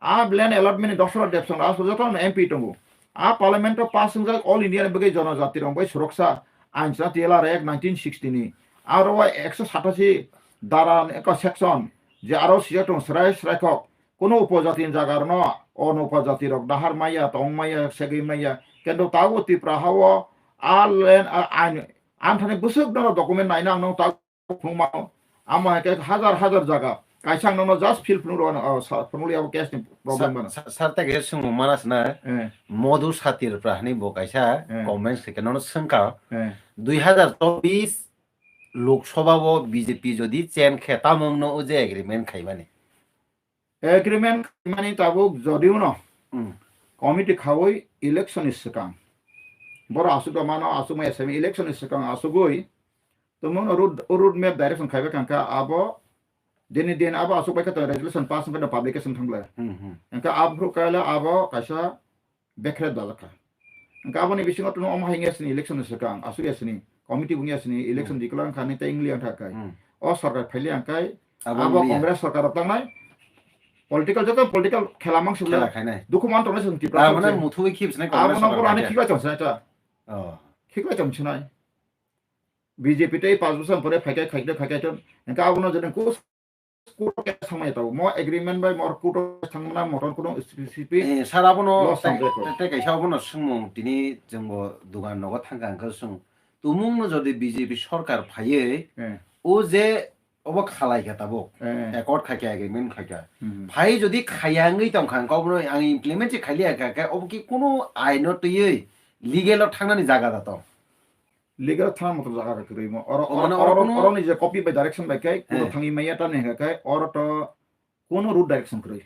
A land allotment ni Dosra Debsong Rajpura joto no M P tongo. A parliament o pass wngjak All India ni bagwi jonojati rok bai suroksa ain sa T L R Act nineteen sixty ni. Aro o ekso satasi dara ni ekko section je aro sio tongo srai srai khok. Kuno upojati ni jaga rok no, ono upojati rok dahar maya, tong maya, segwi maya. Kendo tabuk Tripura ha o a land, a, ain, amthani bwswk no document naina ang no tabuk phunukmano. Amo hai khe hajar hajar jaga. Kaisa ang nono just feel phunuk rw, oh, sa-, phunuk liya bo case ni problem Sa-, bano. Sa-, sir, tei kaisa swngmung mana sina, Eh. Modhu Satir Prahani bo kaisa Eh. comments khe nono swngkha. Eh. Dui hazar chobbish Lok Sabha o B J P jodi chen khe tamung no o je agreement khaimani. Agreement khaimani tabuk jodiu no Hmm. committee khaui election ni swkang. Boro asuk rok mano asuk mai S M election ni swkang asugui Tongmung no road, road map direction khaibai kangkha abo dini din abo asuk bai kha to resolution pass wngkha to publication thangla. Hmm, hmm. Engkha abo phuru kaila abo kaisa bekhrep dalakha. Engkha aboni bisingo tongmung omo hai wngya sini election ni swkang, asuk ya sini, committee wngya sini, election Hmm. declare wngkha ni tei wngli wngkha kai. Hmm. O sarkar phaili angkai Abo abo wngya. Congress sarkar rok tangnai political joto political khela mang sibla. Khela khainai. Dukhu man tongnai song Tipra Ah, mane sarkar. Muthui khip sinai Abo Congress no sarkar boro ani khaikha. Khiklai chong sinai ta. Oh. Khiklai chong sinai. B J P tei paanch bosor pore phaikai, phaikai, phaikai ton. Engkha abono jodi kus-, court o case thangmani tabuk. Mo agreement bai mo court o thangmana moton kuno specific Eh, sir, abono loss tei, thang jai ko. Tei kaisa abono swngmung tini jwngbo dugan nogo thangkha hwnkhe swng. Tumungno jodi B J P sorkar phaiwi, Eh. O je obo khalai kha tabuk. Eh. Accord khai kha, agreement khai kha. Hmm. Phai jodi khaya wngwi tong kha, hwnkhe obono ang implement se khailiya kha, khe obo ki kuno aino twiwi legal o thangnani jaga da tong? Legal thang motor jaga khe kwrwi mo. Oro, O mane oro, oro oro, kuno oro ni je copy bai direction bai khe, kuno Eh. thangwi maya ta ni hwnkhe khe, oro to kuno road direction kwrwi.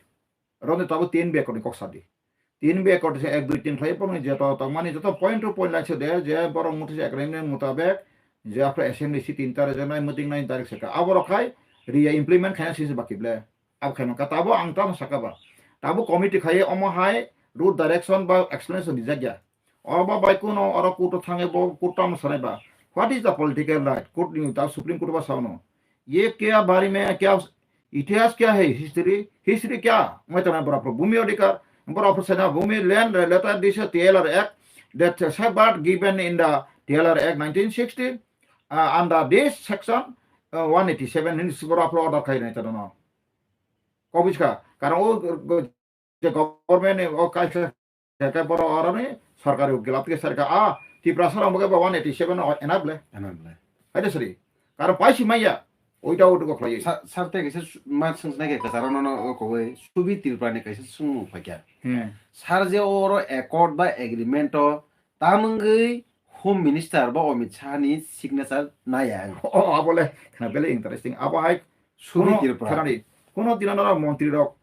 Oro ni tabuk tin backward ni kok sadi. Tin backward se ek dui tin khlai phano je to tongmani joto point to point line se de, je borok muthi se agreement mutabek, je after assembly seat tin tarik je nai meeting nai tarik se ka. Abo rok khai riya implement khaina sisi baki ble. Abo khai manka. Tabo ang tamo saka ba. Tabo committee khai omo hai road direction ba explanation dijak ya. Obo bai kuno oro court o thangwi bo court tamo sanai ba. What is the political right? Court ni ta Supreme Court ba sao no. Ye kya bari mein kya itihas kya hai? History, history kya? Mai tamo borok bhumi odhikar, borok sana bhumi land letter this T L R Act that safeguard given in the T L R Act nineteen sixty, uh, under this section, uh, one eighty seven ni borok order khai nai tano. Kobiska, karon o je government ni o kaisa khe borok oroni sarkari ukil apni sarkar a Tiprasa rok bokhe one eighty seven o enable. Enable. Hai de sri. Karo paisi maya. Oita otu ko khlai. Sa-, sir tei kaisa su-, ma swngsinai khe kwcharo nono o kowai Subi Tripura ni kaisa swngmung phaikha. Hmm. Sir je oro accord ba agreement o tamungwi Home Minister ba Amit Shah ni signature naya ang. Oh, abole khna bele interesting. Abo hai Subi kuno Tripura. Khana di, kuno dina nara montri rok,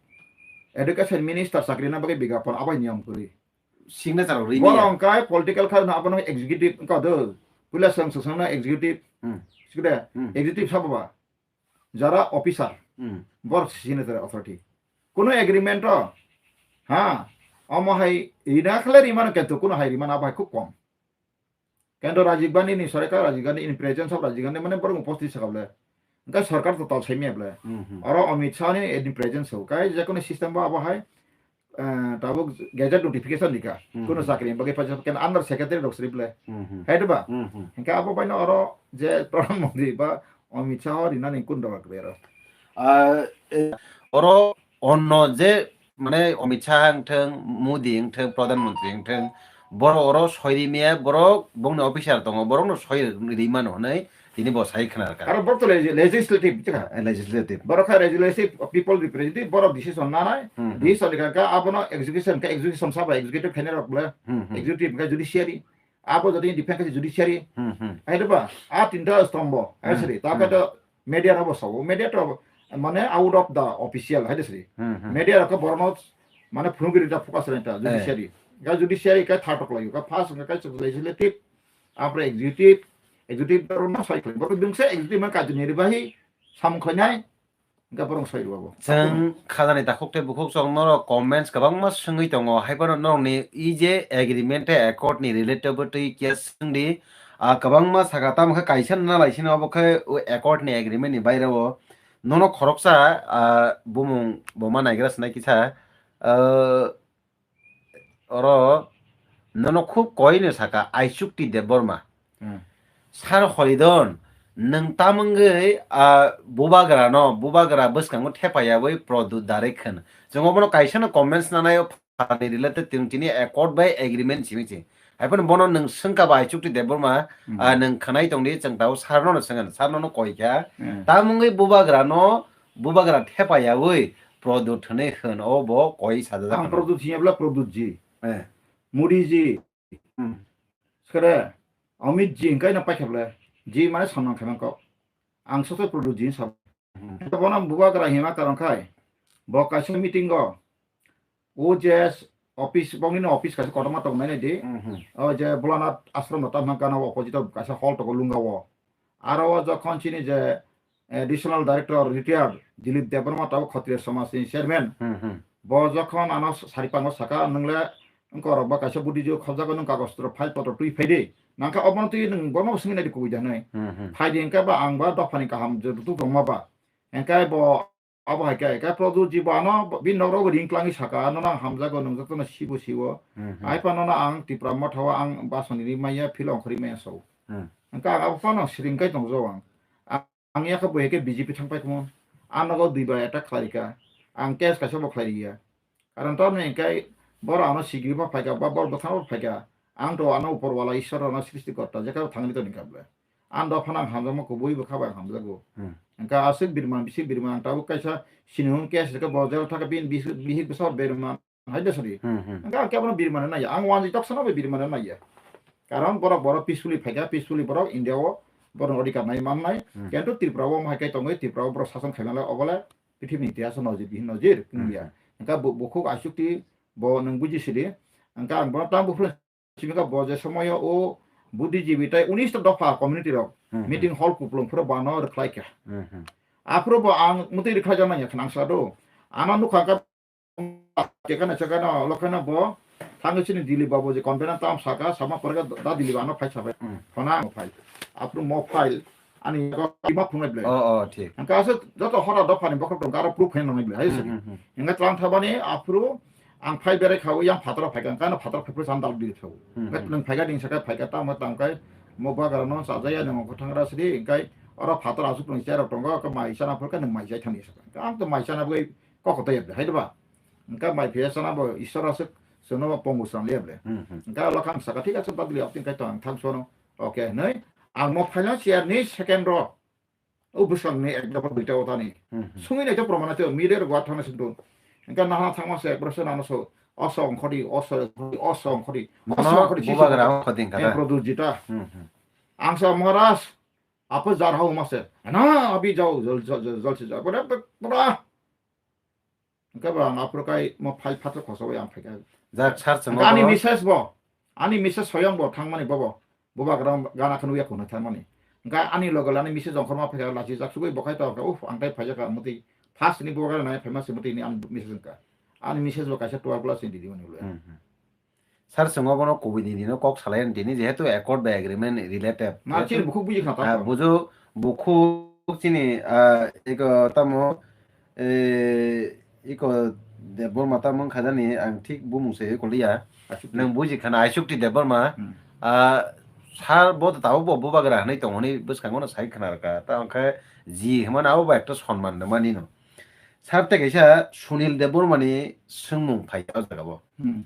education minister chakri na bagwi biga pon abai niyam kwrwi. Signature rok rini ya. Borok kai political kha na abono executive ka do. Pula sang sang na executive. Hmm. Sikde, Hmm. Executive sabo ba. Jara officer. Hmm. Bor signature authority. Kuno agreement o. Ha. Omo hai ina khle rimano ketu kuno hai rimano abai khub kom. Kendo Rajiv Gandhi ni sorkar, Rajiv Gandhi in presence of Rajiv Gandhi mane borok upasthit sakha ble. Engkha sorkar total saimya ble. Hmm, hmm. Oro Amit Shah ni in presence o. Kai je kono system ba abo hai, eh, tabuk gazette notification dika. Hmm, Kono hmm. Chakri bagwi paisa ken under secretary rok sri ble. Hmm, hmm. Hai de ba? Hmm, hmm. Engkha abo bai no oro je Pradhan Mantri ba Amit Shah o rinani kun dora kre ro. Ah, eh, oro onno je mane Amit Shah wngthang, Modi wngthang, Pradhan Mantri wngthang, borok oro soi rimaya, borok bongni officer tongo, borokno soi rimano hwnwi Tini bo sai khna rwkha. Aro borok to legi-, legislative, chikha. Eh, legislative. Borok kha legislative, people representative, borok decision nanai, Hmm, hmm. Decision ni kha abono execution, kha execution sabo executive khainai rok le, Hmm, hmm. Executive kha judiciary, abo jodi defense kha judiciary. Hmm, hmm. Hai ba, a tinta stombo, hai Hmm, sri, ta hmm. Kha to media rok bo sabo, media to mane out of the official, hai sri. Hmm, hmm. Media rok borno mane phunugiri ta focus renta, Eh. Judiciary. Kha judiciary kha third rok lai, kha first kha legislative, apre executive, executive rok no sai khlai. Borok dungse executive man kajuni ribahi, samung khlainai, Hingke borok soi rwabo. Chwng khajani takhuk tei bukhuk chwng norok comments kwbangma swngwi tongo. Haiphano norokni i je agreement tei accord ni related bo twi kya swngdi. Ah, kwbangma saka tamo khe kaisa nalai sino obo khe o accord ni agreement ni baire o nono khoroksa, ah, bumung buma naigra sinai kisa, ah, oro nono khub koino saka Aichukti Debbarma. Hmm. Sir Holidon, nwng tamungwi, ah, bubagrano, bubagra bwskango thepayawi Pradyut direct khwna. Chwng obono kaisano comments nanai o phatani related tini, tini accord bai agreement simi se. Haiphano bono nwng swngkha ba Aichukti Debbarma, Hmm. Ah, nwng khwnai tongdi, chwng tabuk sir nono swngkha, sir nono koikha. Hmm. Tamungwi bubagrano, bubagra thepayawi Pradyut hwnwi hwn, o bo koi sajajak Ang hwnwi. Pradyut hiyabla Pradyut ji. Eh. Modi ji. Hmm. Sekere Amit ji hingkai na paikha ble. Ji mane samnang khaimang kok. Ang soto Pradyut ji sa. Hmm. Bono bubagra hima karon khai. Bo kaisa meeting o. O J S office, bongni office kaisa kotorma tong nai di. Hmm, hmm. O je Bholanath Ashram no tamha gana opposite o kaisa hall tongo Lungao. Aro o jokhon chini je, eh, Additional Director retired Dilip Debbarma tabuk Khatriya Samaj ni chairman. Hmm, hmm. Bo jokhon ano saripango saka, "Nwngle wngkorok ba kaisa buddhijib khobjago, nwng kagoj potro file potro twi phaidi." Nangkha obono twi nwng bono swngwi naidi kubui da hwnwi. Hmm, hmm. Phaidi hwnkhe ba ang ba dophani kaham je butuk rwngma ba. Hwnkhe bo abo hai khe, khe Pradyut ji bo ano bini nok rogo ring twlangwi saka, "Ano nang hamjago, nwng jotono sibo sibo." Hmm, hmm. Ai phano no ang Tipra Motha o ang basoni ri maya, philo ongkhorwi maya so. Hmm. Hwnkhe ang abo phano siring kai tongjago ang. Ang, ang yakha bo heke B J P thang pai kamo. Ang nogo dui bai attack khlai kha. Ang case kaisa bo khlai ya. Karon tamni hwnkhe boro ano sigiri bo phaikha, ba boro bwthang bo phaikha. Ang to ano upor wala Ishwar ano srishti korta, jekha thangni toni kha ble. Ang dophano ang hamjakma kubui bwkha bai ang hamjago. Hmm. Hwnkhe aswk birman, bisik birman, ang tabuk kaisa sinihun case rwkhe bo jail thaka bini bihik bwsa birman. Hai de sori. Hmm, hmm. Hwnkhe ang kebono birmani naiya. Ang wanjwi toksa no bai birmani naiya. Karon borok, borok peacefully phaikha, peacefully borok India o borok odhikar nai mannai. Hmm. Kintu Tripura o mohai kai tongwi, Tripura o borok sason khaimale obole pithibini itihas o nojir, bihin nojir, Hmm, India. Hmm. Hwnkhe bo, bukhuk Aichukti bo nwng buji sidi. Hwnkhe ang bono tamo buphuru simi kha bo je somoyo o buddhijibwi tei unis ta dopha community rok Hmm, hmm. Meeting hall kuplung phuru bano rwkhlai kha. Hmm, hmm. Aphuru bo ang mwtwi rwkhlai jaknai ya khna ang sa do. Ano nukha kha Chekana, chekana, lokana bo, thangwi chini Dilip babu je convener tam saka, sama porega da Dilip ano phai sabai. Hmm. Phona ang phai. Aphuru mo file, ani ko ima phungai ble. Oh, oh, thik. Ang kaso joto hora dophani bokhok tong, aro proof hen nang ble, hai Hmm, sini. Hmm, hmm. Hingga tlang thabani, aphuru ang phai berai khawi, yang phatara phai kang, kana phatara phai phuru sandal di thau. Hmm, Ngat hmm. Nang phai ga ding saka phai ga tamo tang kai, mo bagara non sajaya nang ko thangra sidi, kai, oro phatara asuk nang chera tongo, ka mai sana phuru ka nang mai jai thani saka. Ang to mai sana bui kok to yable, hai ba? Engka mai phiya sana bo Iswar aswk chwngno bo pongu chwng liya ble. Hmm, hmm. Engka lokha ang saka, "Thik ase, badli, apni kai to ang thang sono." Okay, nei, ang mo phaina chair ni second ro. O bwswk ni ek dopha duita o thani. Hmm, hmm. Sungwi nai to proman ate, mide ro gwa thana sing dun. Engka nahana thangma se, ek bwrwsa nano so, "Oso ongkhodi, oso ongkhodi, oso ongkhodi, oso Mono ongkhodi," si bubagra so. Ongkhodi engka Em da. Produ jita. Hmm, hmm. Ang sa, "Maharaj, apo jar hao ma se." "Na, abhi jao, jal, jal, jal, jal se jao." Pura, pura. Hingke bo ang aphuru kai mo file phatro khoso bai ang phaikha. Jak sir chwng Hingke ani obo message bo, ani message soyang bo thangmani bobo. Bubagra gana kheno ya khuna thangmani. Hingke ani loge ani message ongkhorma phaikha lachi jak sugui bo khai to hingke, "Uf, ang tai phaijak ang muti." First ni bubagra nai phaima se muti ni ani message hingka. Ani message bo kaisa twelve class ni didi mani ulo. Hmm, hmm. Sir, chwng obono kubui ni dino kok salai ani tini, jehetu accord bai agreement related. Na, Jehetu, chini bukhuk buji khna ah, tamo. Bujo, bukhuk chini, ah, iko tamo, eh, iko Debbarma tamo wngkha jani, ang thik bumung se iko liya. Achuk. Nwng buji khana, Aisukti Debbarma. Hmm. Ah, sir, bo to tabuk bo bubagra hinwi tongo hinwi bwskango no sai khna rwkha. Ta wngkha ji hwnmani abo bo ekta sonman rwmani no. Sir, tei kaisa Sunil Debbarma ni swngmung phai o jaga o. Hmm.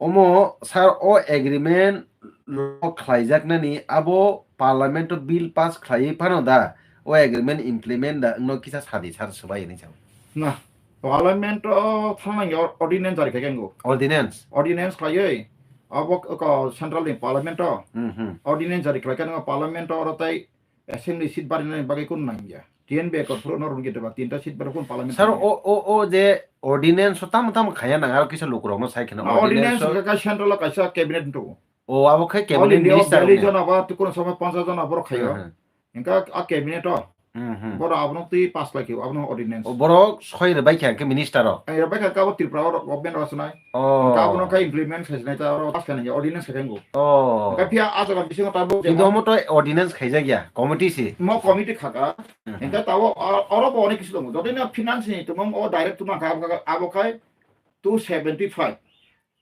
Omo sir o agreement lo khlaijaknani abo Parliament o bill pass khlaiwi phano da o agreement implement da wngno kisa sadi sar swbai hinwi sao. Na, Parliament o thangna or-, ordinance jari khai khe wngo. Ordinance? Ordinance khlaiwi abo k-, ko central ni Parliament o Hmm, hmm. ordinance jari khlai khe wngo Parliament o oro tei assembly seat barinani bagwi kunu nangya. T N B accord phuru no rwngkhe ba tinta seat barwi kunu Parliament Sir, thangya. o, o, o je ordinance o tamo tamo khaya nang aro kisa lukurokno sai kheno Na, ordinance ordinance o o kha central o kaisa cabinet wngo. O, abo khe All cabinet India o minister biyalwi wngya. Jona ba tukun sama ponchash jona borok khayo. Hmm, hmm. Hingkha a cabinet o Hmm, hmm. borok abono twi pass lai khe abono ordinance. O, borok soi rwbai kha hingkhe minister o. Ai rwbai kha abo Tripura o government o swnai. O. Hingkha abono khe implement khai sinai ta oro pass khai nai ordinance khai wngo. O. Hingkha phiya a jaga bisingo tabuk Kintu jemon omo to ordinance khaijak ya, committee se. Mo committee khaka. Hmm, hmm. Hingkha tabo o-, oro bo onek kisu tongo. Jodi na finance ni tumung o direct tumang kha abo kha, abo khai two seventy five.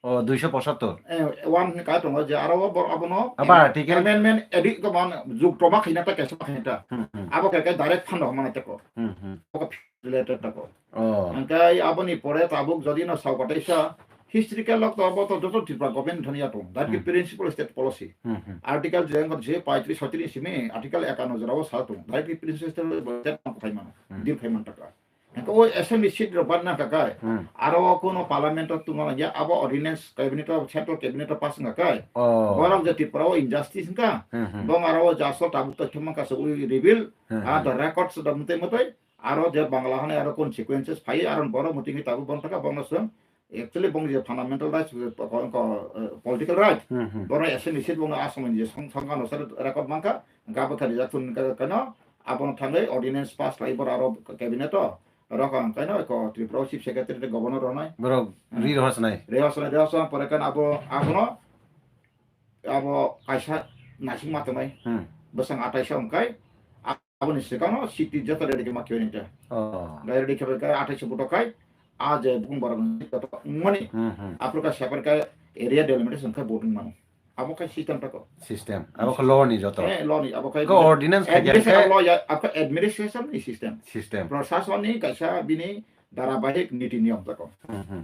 O, duiso pochattor. Eh, one hwnwi kai tongo je aro o bor-, abono Aba am-, article? Amendment edit ko man juk toma khaina ta kaisa khaina ta. Hmm, hmm. Abo khe khe direct fund rok mana tako. Hmm, hmm. Abo khe related tako. Oh. Hingkai aboni pore tabuk jodi no sao kotaisa historical lok to abo to joto Tripura government thani ya tong. That Hmm. principle state policy. Hmm, hmm. Article je ngon je paitris sotris simi article ekanno jora o sa tong. That principle state policy khai mano. Hmm. Deal khai man taka. Hingke o assembly seat rok barna ka kai. Hmm. Aro o kuno parliament o tungma ya abo ordinance cabinet o central cabinet o pass wngka kai. Oh. Borok je Tripura o injustice wngka. Hmm, hmm. Bong aro o jaso tabuk to thumang ka so ui reveal. Hmm, ah, hmm. The records da mutai mutai. Aro je Bangla hane aro consequences phai aro borok muting tabuk bong taka bong no song. Actually bong je fundamental rights, ko-, ko-, eh, political right. Hmm, hmm. Borok assembly seat bong asong je song, song kano sar record mangka. Gabo thari jak thun ka, kano. Abono thangwi ordinance pass khlai bor aro cabinet o rok ang kaino ko Tripura o chief secretary tei governor rwnai. Borok Hmm. ri rohor sanai. Reho sanai, reho sanai pore kan abo abono abo kaisa nasing ma tongnai. Hmm. Bwsang atai sa wngkai aboni swkang no city joto ready khe ma khe nita. Oh. Gai ready khe kai atai sa buto kai a je bukung borok ni joto wngmani. Hmm, hmm. Afro ka separate ka area delimitation khai voting mano. Abo khe system tako. System. Abo khe law ni joto. Eh, law ni, abo khe Ko ordinance khaikhe administration khe law ya, abo khe administration ni system. System. Prashasan ni kaisa bini dharabahik niti niyom tako. Hmm, hmm.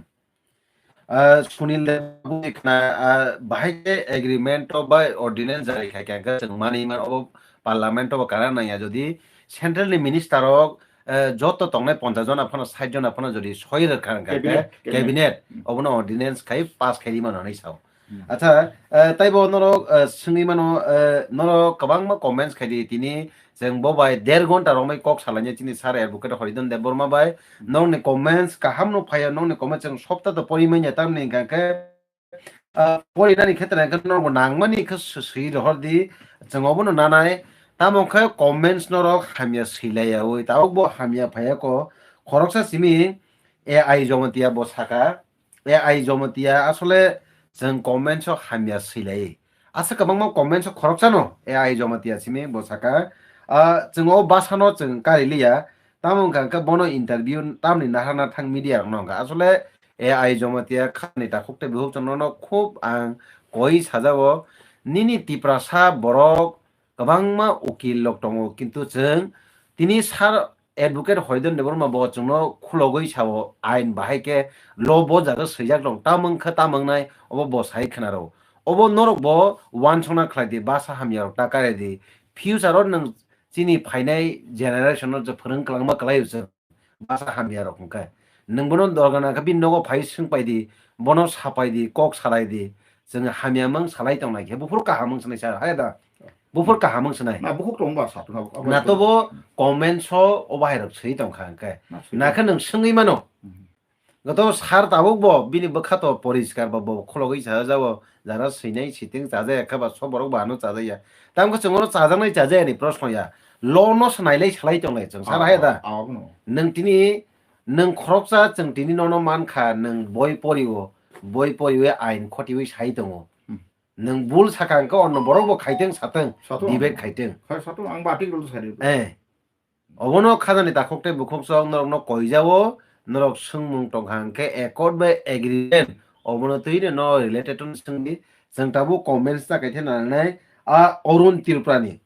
Ah, Sunil Debbarma ni khna, ah, bahai khe agreement o bai ordinance jari khaikhe khe chwng mani man obo parliament o bo kana nangya jodi central ni minister rok, eh, joto tongnai ponchash jona phano sait jona phano jodi soi rwkha hwnkha khe Cabinet, cabinet. cabinet Hmm. obono ordinance khai pass khai mano hinwi sao. Hmm. Acha, eh, taibo norok, eh, swngwi mano, eh, norok kwbangma comments khaidi tini chwng bo bai der ghonta romwi kok salainai chini sir advocate Horidon Debbarma bai. Hmm. Nokni comments kaham no phaiya, nokni comments chwng sopta to pori manya tamni hwnkha khe, ah, porinani khetra hwnkhe norokbo nangmani khe swi rohor di, chwng obono nanai. Tamo khe comments norok hamya swilaiyawi, tabukbo hamya phaiya ko. Khoroksa simi A I Jamatia bo saka, A I Jamatia asole chwng comments o hamya swilai. Asa kwbangma comments o khoroksano A I Jamatia simi bo saka. Ah, chwng o bwsano chwng kari liya. Tamo wngkha khe bono interview tamni nahar nathang media rokno wngkha. Asole A I Jamatia khani takhuk tei bukhuk chwngno khub ang koi sajao. Nini Tiprasa borok kwbangma ukil rok tongo, kintu chwng tini sir advocate Horidon Debbarma bo chwngno khulogwi sao, ain bahai khe law bo jaga swijak tong, tamung khe tamung nai, obo bo sai khna rw. Obo norok bo uansukna khlai di, bwsa hamya rok ta kare di, future o nwng chini phainai generation no je phwrwng kwlangma kwlai o chwng. Bwsa hamya rok hwnkhe. Nwng bono dorga nangkha bini nogo phai swngpai di, bono sapai di, kok salai di. Chwng hamya mang salai tongnai khe buphuru kaham wng sanai sir, hai da? Buphuru kaham wng sanai. Na bukhuk tong ba sa tong abo. Na to bo comments o o bahai rok swi tongkha hwnkhe. Na swi. Na khe nwng swngwi mano. Mhm. Gato sir tabuk bo bini bwkha to poriskar ba bo khulogwi sajao. Jara swinai siting chajaya khe ba sob borok bo ano chajaya. Tamo khe chwng ono chajaknai chajakya ni proshno ya. Law no swnailai salai tonglai chwng sar Ah, hai da. Ah, ah, no. Nwng tini, nwng khoroksa chwng tini nono mankha, nwng boi porio, boi poriwi ain khotiwi sai tongo. Hmm. Nwng bul sakha hwnkhe onno borok bo khaiteng sateng, Satong. Debate khaiteng. Khai satong, ang bati rul sari. Eh. Obono khajani takhuk tei bukhuk chwng norokno koijao, norok swngmung tongkha hwnkhe accord bai agreement, obono twi no related to swngdi, chwng tabuk comments ta kaithe nanai, a Arun Tripurani,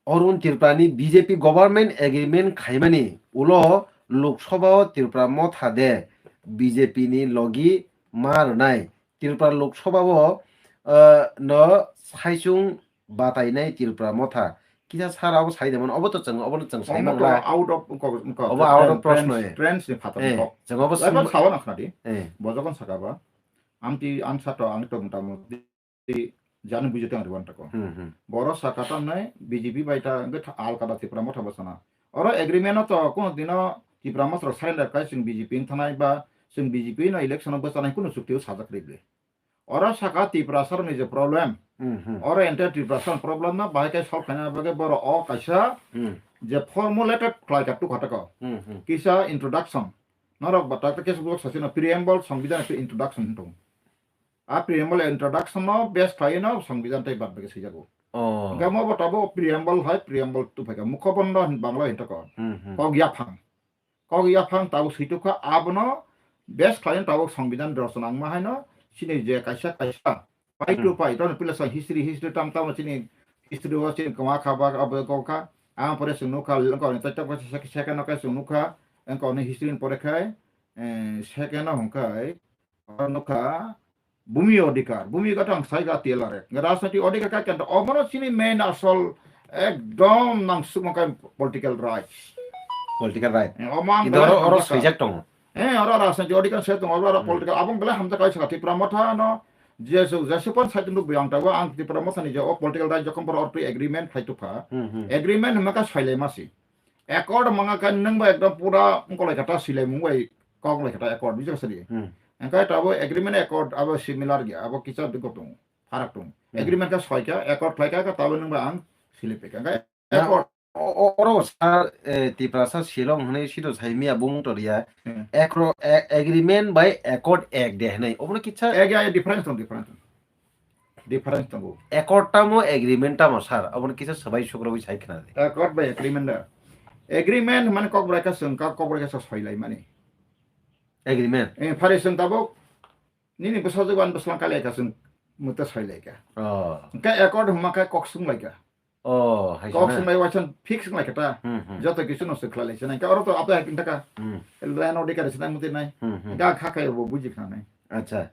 Arun Tripurani B J P government agreement khaimani ulo Lok Sabha o Tripura motha de B J P ni logi ma rwnai, Tripura Lok Sabha o, uh, no saichung batainai Tripura motha. Kisa sara obo sai de mano, obo to chwng, obo no chwng sai Omo mangla. Out of, ko, ko, Obo out of trend, proshno, trends, eh. Trends ni phatar Eh, kok. Chwng obo Lai sima- bak sawa na khna di. Eh. Bojokon saka ba. Amti ansa to ang to mota moti jani buji tang riwan tako. Hmm, hmm. Boro saka ta nai B J P bai ta nge tha-, al kada Tripura motha bosana. Oro agreement no to kono dino Tripura motha surrender kai chwng B J P wng thanai ba chwng B J P no election o bwchanai kunu chukti o sajak ribli. Oro saka Tiprasa ni je problem. Hmm, hmm. Oro entire Tiprasa problem no bahai kai solve khaina bagwi boro o kaisa Hmm. je formulated khlai ka tukha tako. Hmm, hmm. Kisa introduction. Norok ba tak tak kesa bujak sasino preamble songbidan ke introduction hintung. A preamble introduction no base khlai no songbidan tai bad bagi sijago. Oh. Gamo bo tabo preamble hai preamble tu phai ka mukho bondo hin Bangla hin tako. Hmm, hmm. Kok yaphang. Kok yaphang tabuk switukha, abono base khlaina tabuk songbidan rosona wngma haino chini je kaisa kaisa pai Hmm. to pai, tamo pila sa history, history tam tamo chini history o chini kwma kha ba abo kok kha. Ang pore chwng nukha, ang kok ni tai tamo second o khe chwng nukha, ang kok ni history ni pore khai, eh, second o hwnkhai, oro nukha, Bhumi Adhikar, Bhumi Adhikar ang sai ga T L R F. Rajnaitik adhikar ka kenta obono chini main asol ekdom nang sukma kai political rights. Political right. Eh, omang Kintu belai oro, oro hamjak ka. Swijak tongo. Eh, oro rajnaitik adhikar se tongo, oro, oro Hmm. political. Abang belai hamjak kai saka Tipra Motha no, je su, je su pon sai tunduk biyang tago ang Tipra Motha ni je o political right jokon por orpi agreement khai tukha. Hmm, hmm. Agreement hwnma ka soilai masi. Accord manga khe nwng bai ekdom pura wngkolai kha ta, silaimung bai kok lai kha ta accord, bujak sadi. Hmm. Engkai tabo agreement accord abo similar gya, abo kisa bikop tongo, pharak tongo. Hmm. Agreement khe soi kha, accord khlai kha, khe tabo nwng bai ang silai pai kha. Engkai Na, accord. O, o, oro sa, eh, Tiprasa Shillong hwnwi sito sai miya bumung toriya. Hmm. Ekro-, a-, agreement bai accord ek de hwnwi. Obono kisa Ek ya, difference tong, difference tong. Difference tongo. Accord tamo agreement tamo sir, aboni kisa swbai sukrubwi sai khna di. Accord bai agreement da. Agreement mane kok bwrai kha chwng kha, kok bwrai kha chwng soilai mani. Agreement. Eh, phari chwng tabuk nini bwsajwk ani bwslang kali kha chwng mute soilai kha. Oh. Hwnkhe accord hwnma khe kok swng lai kha. Oh, hai Kok sana. Swng lai waisa fix wng lai kha ta. Hmm, hmm. Joto kisu no swng khlai lai sinai. Hwnkhe oro to apai hai thaka. Hmm. Land order kari sinai muti nai. Hmm, hmm. Ga kha khai bo buji khna nai. Acha.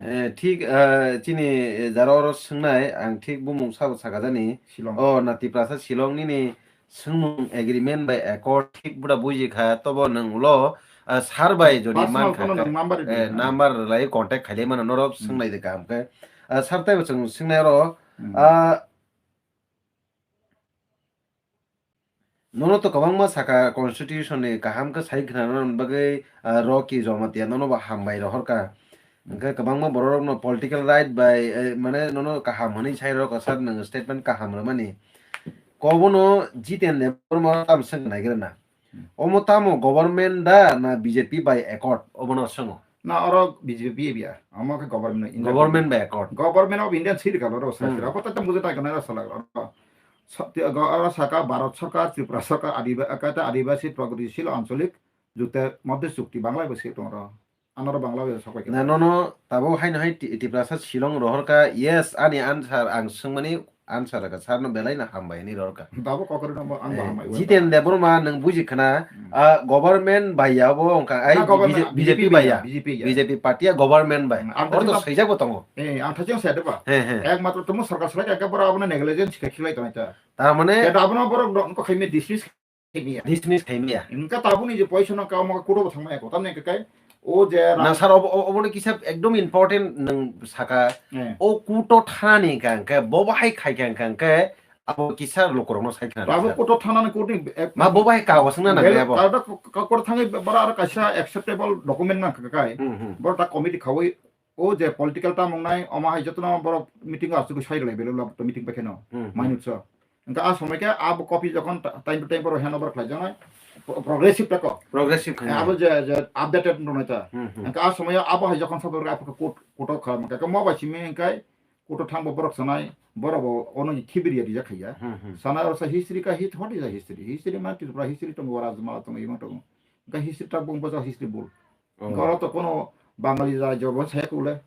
Eh, thik, eh, chini, eh, jara oro swngnai, ang thik bumung sabo sakajani. Shillong. Oh, na Tiprasa Shillong nini swngmung agreement bai accord thik bwda buji kha, tobo nwng ulo, ah, sir bai jodi Personal man kha phone khe, nwng number rwdi eh, na. Number lai contact khailai mano norok Hmm. Swngnai de kaham khe. Ah, sir taibo chwng swngnai oro, Hmm. ah, Nono to kwbangma saka constitution ni kaham khe sai khna rwna bagwi, ah, Rocky Jamatia nono bo hambai rohor kha. Hwnkhe kwbangma borok rokno political right bai, eh, mane nono kaham hwnwi sai rwkha sir, nwng statement kaham rwmani. Kobono Jiten Debbarma tam swng naigra na. Hmm. Omo tamo government da na B J P bai accord obono swngo? Na oro B J P biya, omo khe government of India. Government by accord. Government of India siri kalo ro sa Hmm. sira. Apa tata mujhe tai kana sala ro. Sa-, ti-, go-, oro saka Bharat Sarkar, Tripura Sarkar, Adiba-, kata Adibasi Pragatisil Ancholik Jute Madhya Chukti Bangla bo se tong ro. Anoro Bangla bo sapai Na khe. Nono tabo haino hai Ti-, Tiprasa Shillong rohor kha, yes, ani answer ang swngmani answer rwkha, sir no belai no hambai hinwi rohor kha. Dabo kokori no ang Eh, baham mai. Jiten Debbarma nwng buji khna, Hmm. ah, government bai ya bo wngkha, ai Na government, B J P, B J P bai ya. B J P ya. B J P party ya government bai. Hmm, ang Oro to thaijak swijak bo tongo. Eh, ang thaijak swijak ba. He, he. Ekmatro tumo sarkar salai ka bora abono negligence khe khilai tongo ta. Tar mane Khe abono borok dok ko khaimi dismiss khaimi ya. Dismiss khaimi ya. Engka tabuni je poisa no ka mo kudo thangma ko. Tamne kai o je Na sir, obo, obo, obo kisa ekdom important nwng saka. Eh. O kuto thani ka, ka bo bahai khai ka, ka, ka, abo kisa lukurokno sai khna Abo sir. Kuto thana ni kuto ni ek Ma bo bahai ka wasung na nang Bel-, ya bo. Ka, ka, ka, kuto thangi bara ara kaisa acceptable document na ka kai. Hmm, hmm. Boro ta committee khawi o je political ta mung nai, omo hai jotono borok meeting o asugwi sai rwlai belai to meeting bai kheno. Hmm, hmm. Mainuk so. Engka a somoi khe abo copy jokhon ta-, time to time borok hand over khlai janai, pro-, progressive ta ko. Progressive Eh, khaina. Abo je, je updated no nai ta. Hmm, hmm. Engka a somoi abo hai jokhon sabor abo court, court o kha, engka mo bai simi engkai court o thang bo borok sanai, borok bo ono khibiri ya rijak khaiya. Hmm, hmm. Sana oro sa history ka hit, what is a history? History ma Tripura history tongo, Rajmala tongo, imo tongo. Engka history ta bung bosa history bul. Oh. Engka oro to kono Bangali rajyo bo saya kule.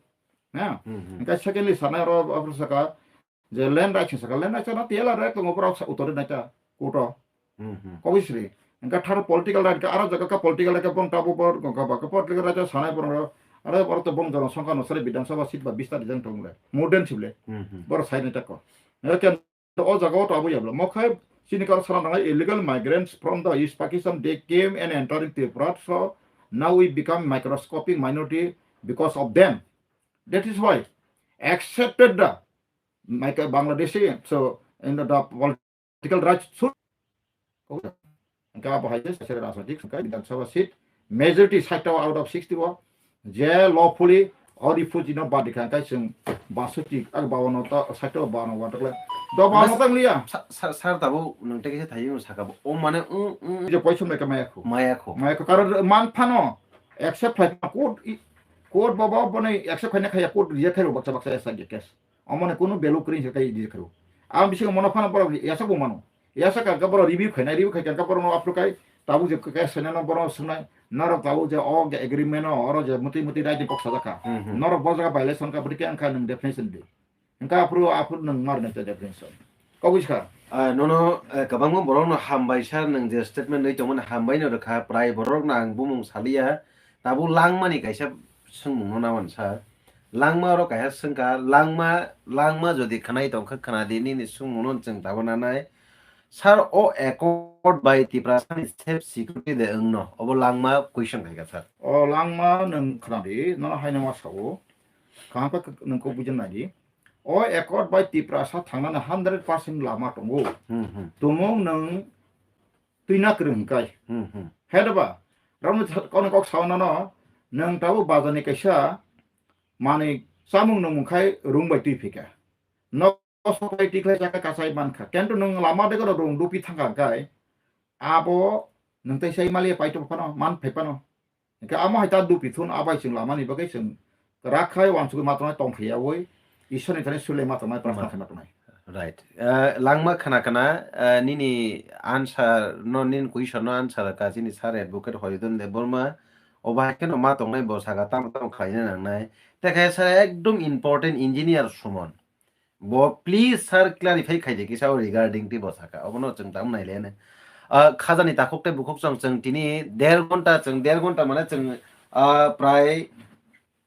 Ha? Hmm, hmm. Engka secondly sana oro, oro saka, Je land rights ni saka, land rights no T L R ek tongo borok sa utore naita court o. Hmm, hmm. Kobisri. Engka tharo political right ka, aro jaga ka political right ka bong tabo bor, gongka ba ka political right sanai borok ro. Aro borok to bong jono songkha no sari Bidhan Sabha seat ba bista rijang tongle. More than sible. Hmm, hmm. Borok sai naita ko. Eken o jaga o tabuk yablo. Mokhai chini karo sana nangai illegal migrants from the East Pakistan, they came and entering Tripura. So now we become microscopic minority because of them. That is why accepted the Michael Bangladeshi. So in the, the political rights should. Hingke abo hai khe sasere rajnitik hingke Bidhan Sabha seat majority sixty out of sixty o je lawfully o refugee no badi kha hingke chwng basotti ag bawan o ta sixty o bawan o watak le do bawan o Mas- tang liya. Sa- sa- sir tabuk nwng tei kisa thayung saka bo. O mane, mm, mm, Je poison mai ka maya khu. Maya khu. Maya khu karon man phano accept khai court i- court bo bo boni accept khai na khaya court reject khai baksa baksa S I case. Omo ne kunu value kwrwi se kai di khru. Ang bisingo mono phano borok yasa bo mano. Yasa ka ka borok review khainai, review khai ka borok no approve kai. Tabuk je kai sene no borok sunai. Norok tabuk je o agreement no oro je muti muti rai di kok sajak kha. Hmm, hmm. Norok bo jaga violation ka bwrwi khe ang kha nwng definition di. Hingka aphuru aphuru nwng mar nai ta definition. Kok buj kha. Ah, nono, eh, kwbangma borok no hambai sir, nwng je statement nai tongmani hambai no rwkha, prai borok no ang bumung saliya. Tabuk langmani kaisa swngmung no naman sir. Langma oro kaisa swngkha, langma, langma jodi khwnai tongkha, khwnadi nini swngmung no chwng tabuk nanai. Sir, o accord bai Tiprasa ni safe security de wngno? Obo langma question khaikha sir. O langma nwng khwnadi, nono haino ma sao. Kaham khe nwng kok buji naidi. O accord bai Tiprasa thangnani hundred percent lama tongo. Hmm, hmm. Tumung nwng twina kwrwng hwnkhe. Hmm, hmm. He doba, romni kono kok sao nono, nwng tabuk bazarni kaisa manwi chamung nungmung khai rung bai twi phika. Nok sokai tikhlai chakha kasai mankha. Kento nwng lama degoro rung dupi thangkha hwnkhe, abo nwng tei sai maliya paito phano, man phai phano. Hingke amo hai ta dupi thun abai chwng lamani bagwi chwng rakhai wansugwi ma tongnai tongkhe yaui Ishwarni thani sule ma tongnai, prasna Ma- khe ma tongnai. Right. Eh, langma khana khana, eh, nini answer no, nini question no answer ka chini sir advocate Horidon Debbarma. Obo hai kheno ma tongnai bo saka tamo tamo khlaina nangnai. Tekhe sir ekdom important engineer Suman. Bo please sir clarify khaidi kisa o regarding ti bo saka. Obono chwng tamo nailene. Ah, khajani takhuk tei bukhuk chwng chwng tini der ghonta chwng der ghonta mane chwng, ah, prai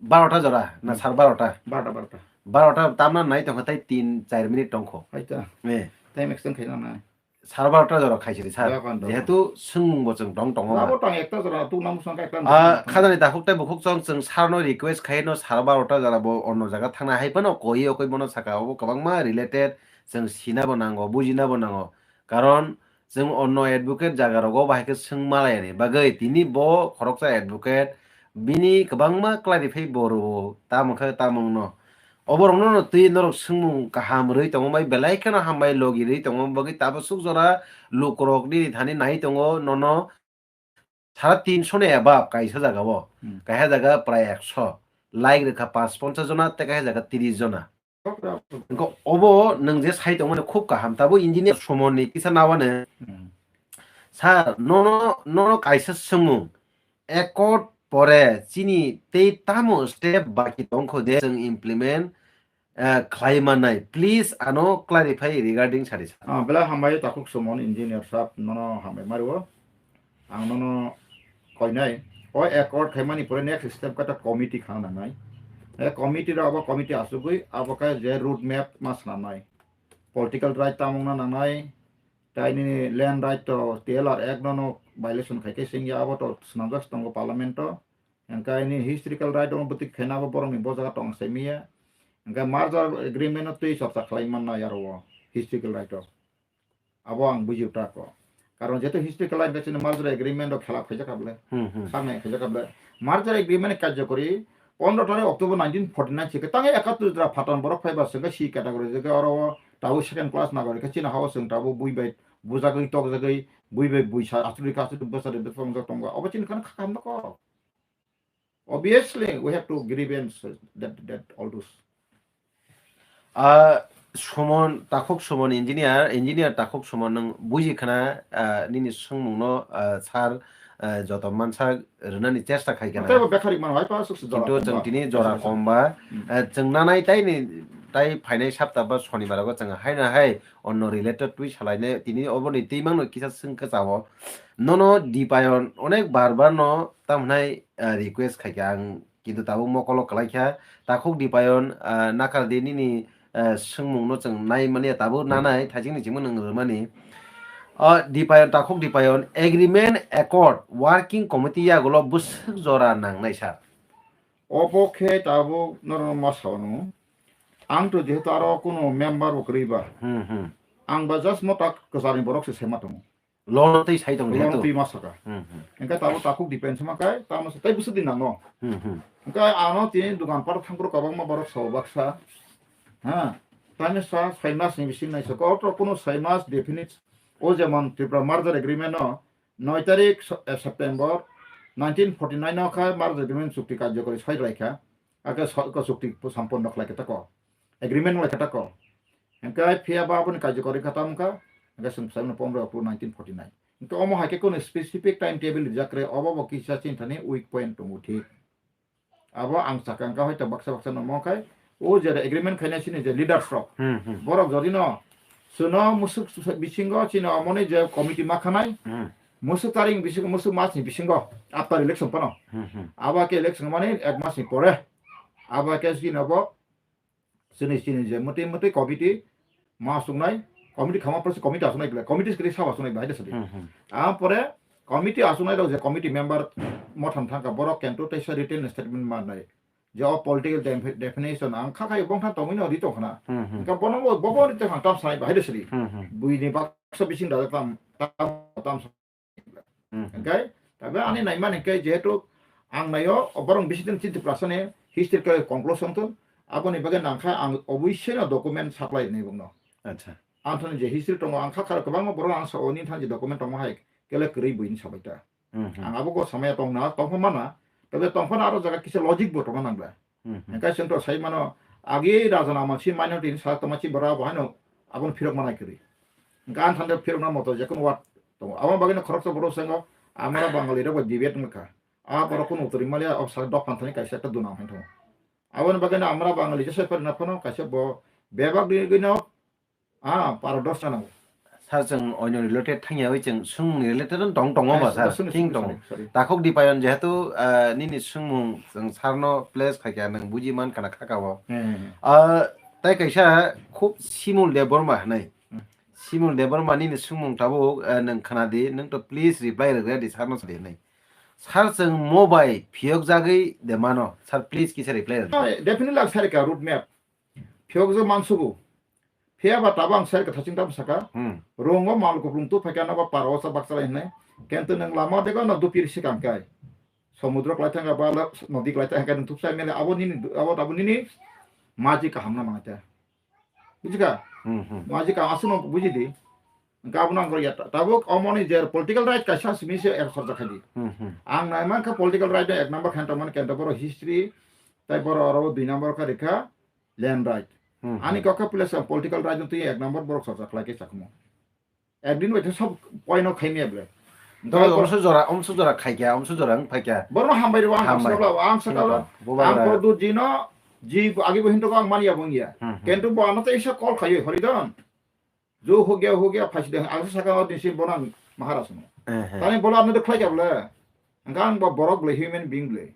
barota jora na Hmm. sar barota. Barota, barota. Barota tamna nai tongkha tei tin char minute tongkho. Hai ta. Eh. Time extend khaina nai. Sar barota jora khaisiri sir. Ya, kan, jehetu swngmung bo chwng tong tongo ba. Abo tang ekta jora, tu nang swngkha ekta Ah, jora. Khajani takhuk tei bukhuk chwng chwng sir no request khaino sar barota jora bo onno jaga thangna hai phano koi okoi bono saka obo kwbangma related chwng sina bo nango, bujina bo nango. Karon chwng onno advocate jaga rogo bahai khe swng malai ni bagwi tini bo khoroksa advocate bini kwbangma clarify bo rwo tamo khe tamung no. Oborokno no twi norok swngmung kaham rwi tongma bai belai kheno hambai logi rwi tongma bagwi tabuk suk jora lukurok nini thani nai tongo nono sara tinsho ni above kaisa jaga o. Hmm. Kaisa jaga prai ekso. Like rwkha panch ponchas jona tei kaisa jaga tris jona. Hwnkhe obo nwng je sai tongmani khub kaham. Tabuk engineer Suman ni kisa nawano. Hmm. Sir, nono, nono kaisa swngmung. Accord pore chini tei tamo step baki tongkho de chwng implement, eh, khlai mannai? Please ano clarify regarding sadi sir. Ah, belai hambai takhuk Suman engineer sir, nono hambai mario. Ang nono koinai. O accord khaimani pore next step kata committee khana nangnai. E committee rok abo committee asugwi abo khe je road map ma swnamnai. Political right tamungna nangnai. Tei nini land right to T L R Act no no violation khai khe singya abo to swnamjak tongo parliament o. Hingkhe nini historical right no bwtwi khaina abo borokni bo jaga tong sai miya. Hingkhe merger agreement no twi chorcha khlai manna yaro o historical right o. Abo ang buji uta ko. Karon jeto historical line kaisa merger agreement o khela khaijak kable. Hmm, hmm. Sangnai khaijak kable. Merger agreement ni karjokori pondro tarik October nineteen forty nine sikhe tangai ekattor jora phaton borok phaiba sengke C category jage oro tabo second class nagorik khe chini hao seng tabo bui bai bujagwi tokjagwi bui bai bui sa achuri ka achuri bwsa de bwsa wngjak tongo. Obo chini khana khakam nokho. Obviously, we have to grievance that, that all those. Ah, Suman, takhuk Suman engineer, engineer takhuk Suman nwng buji khana, ah, nini swngmung no, ah, sir, ah, joto mansa rwnani chesta khai khana. Tei bo bekhari mano hai pa suk suk jora Kintu chwng tini jora kom ba, hmm, ah, chwng nanai tai ni, tai phainai sapta ba shonibar o chwng hai na hai onno related twi salai ne tini oboni twi mangno kisa swng kwchao. Nono Dipayon onek bar bar no tamhnai ah, request khaikha ang, kintu tabuk mokolo kwlaikha. Takhuk Dipayon, ah, nakardi nini, eh, swngmungno chwng nai mani, tabuk nanai, thaisingni chimung nwng rwmani. O Dipayon, takhuk Dipayon, agreement, accord, working committee yagulo bwswk jora nangnai, sir? Obo khe tabuk norok ma sao no. Ang to jehetu aro kuno member bo kwrwi ba. Hmm, hmm. Ang ba just mo tak kwcharni borok se sema tongo. Lono tei sai tong Lono jehetu. Twi ma saka. Hmm, hmm. Engkhe tabuk takhuk Dipayon sema kai, tamo se tei bwswk din nango. Hmm, hmm. Engkhe ano tini dukan par thangphuru kwbangma borok sao baksa. Ha, tamo sa sai mas ni bising nai saka. Otro kuno sai mas definite. O jemon Tripura merger agreement no noi tarik so-, eh, September nineteen forty nine o kha merger agreement chukti karjokori soi lai kha. Ake so-, ko chukti samponno khlai khe tako. Agreement lai khe tako. Hingkhe phiya ba aboni karjokori kha tamo kha. Hingkhe chwng sai mano pondro October nineteen forty nine. Hingkhe omo hai khe kono specific time table rijak kre, obo bo kisa chini thani weak point tongo thik. Abo ang sakha hingkhe hoito baksa baksa no mo khai. O je agreement khaina chini je leaders rok. Hmm, hmm. Borok jodi no chwngno musuk bisingo chini omoni je committee ma khanai. Hmm. Musuk taring bisingo, musuk mas ni bisingo after election phano. Hmm, hmm. Abo ke election mani ek mas ni pore. Abo ke chini abo chini chini je muti muti committee ma sungnai, committee khama pore committee asungnai ble, committee skri sabo asungnai bai de sadi. Hmm, hmm. Abo pore committee asungnai rok je committee member motham thangka borok kento teisa written statement manai. Je o political defi-, definition ang kha khai bongtha tongwi no ri tong khana. Hmm, hmm. Engka bono bo, bo, bo ri tong khana tam sai bahai de sri. Hmm, hmm. Buini baksa bising da tam, tam, tam. Hmm, hmm. Engkai, tabe ani naiman engkai jehetu ang nayo, o borong bisi din chinti prasani history kai conclusion tun, aboni bagwi nangkha ang obviously no document supply nai bongno. Acha. Ang thani je history tongo, ang kha kharo kwbangma borok ang sa oni thani je document tongo hai, kele kwrwi buini sabai ta. Hmm, hmm. Ang abo go samaya tongna, tongpha mana, tabe tongphana aro jaga kisa logic bo tongna nangla. Hmm, hmm. Hingkhe chwng to sai mano, agi raja namansi minority ni sa tongma chi bora bo haino aboni phirok manai kwrwi. Hingkhe ang thangde phirok na moto jekon wat tongo. Abo bagwi no khoroksa borok swngo, amara Bangali rok bai debate wngkha. A borok kuno utri mali a, o sa dok phan thani kaisa ekta duna hai tongo. Aboni bagwi no amara Bangali jesa phari na phano kaisa bo bebak di gwi no Ah, paro dos ta nango. Sir, chwng oino related thangyawi chwng swngmungni related no tong tongo ba, sir? Thing tongo. Sorry, sorry. Takhuk Dipayon jehetu, ah, nini swngmung chwng sir no place khaikha, nwng buji man khana khaka o. Hmm. Ah, tai kaisa khub Simul Debbarma hinwi. Hmm. Simul Debbarma nini swngmung tabuk, ah, nwng khna di, nwng to please reply rwgwi di sir no sa di hinwi. Sir, chwng mo bai phiyok jagwi de mano. Sir, please kisa reply rwdi. Ah, definitely, sir, ka route map. Phiyok je mansugo. Phiya ba tabang sai kwthaching tam saka. Hmm. Rongo mal kuplung tu phaikha na ba paro sa baksa lai hinai. Kento nang lama dego na dupir sikang kai. Samudra klai thangka ba la nodi klai thangka nang thupsai mele abo nini, abo abo nini maji kaham na mangta. Bujika? Hmm, hmm. Maji ka asno bujidi. Gabna ang ya tabuk omoni jer political right kaisa simi se er sorja khadi. Hmm, hmm. Ang nai man kha political right ek number khan tamani kento boro history tai boro oro dui number kha rikha. Land right. Hmm, ani hmm. Kok khe pule sa political right no twi ek number borok chorcha khlai khe chakmo. Ekdin bai sob point no khaimya ble. Doi omso jora, omso jora khaikya, omso jora wng phaikya. Borno hambai rw ang hambai. Sakla ang sakla. Ang produ jino ji agi bo hinto ang mania bongya. Hmm, hmm. Kentu bo ano to isa call khayo horidon. Jo hogya hogya phasideng ang saka o dinsi bonan maharaj no. Eh, eh. Tani bola ano de khlai kya ble. Ang bo borok ble human being ble.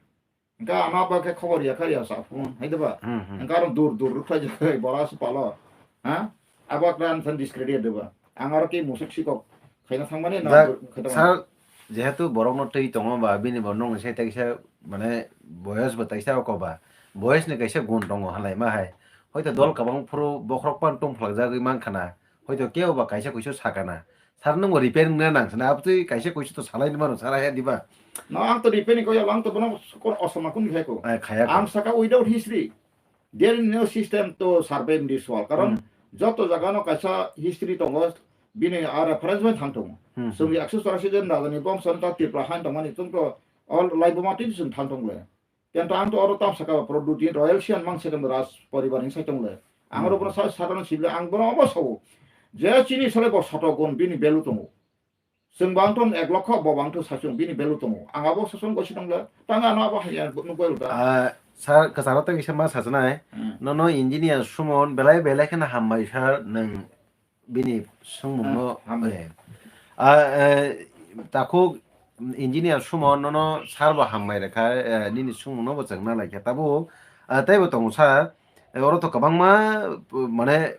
Engka ano abo khe khobor ya kha ya sa phone, hai deba? Hmm, hmm. Engka aro dur dur rwkhlai jak khe bora se palo. Ha? Abo khe ang san discredit deba. Ang aro khe musuk sikok khaina thangmani na dur khaina thangmani. Sir, jehetu borok no twi tongo ba, bini bo nung se tei kisa, mane, boyos bo taisa oko ba. Boyos ni kaisa gun tongo halai ma hai. Hoito dol kabang phuru bokhorok pan tung phlak jagwi man khana. Hoito kebo ba kaisa kuisu sakana. Sir, nwng bo repairing na nang sana, abtwi kaisa kuisu to salai ni mano, sir, hai diba? No, ang to repairing ko ya, ang to bono kon osoma kun khai ko. Ai, khaya ko. Ang saka without history, there is no system to survey in this world. Karon hmm. Joto jaga no kaisa history tongo, bini a reference bai thang tongo. Hmm, hmm. Sungri aksu sora season da ni bom son ta Tripura han tongmani tung to all life ma tin sun thang tong le. Kento ang to oro tam saka ba, product din royal sian mang second raj poribar ni sai tong le. Ang oro hmm. Bono sa sadharon sibile ang bono obo sao. Je chini sale bo soto gon bini value tongo. Chwng bo ang to ek lokho, bo bo ang to sachung bini value tongo. Ang abo sachung gosi tong le. Tang ano abo haya nuk bai uta. Ah, sir, kasaro to kisa ma sachnai. Hmm. Nono engineer Sumon belai belai kheno hambai sir, nwng bini swngmungno, ah, hambai. Eh. Ah, eh, takhuk engineer Sumon nono sir bo hambai rwkha, eh, nini swngmungno bo chwng na laikha. Tabuk, ah, teibo tongo sir, Oro to kwbangma, uh, mane,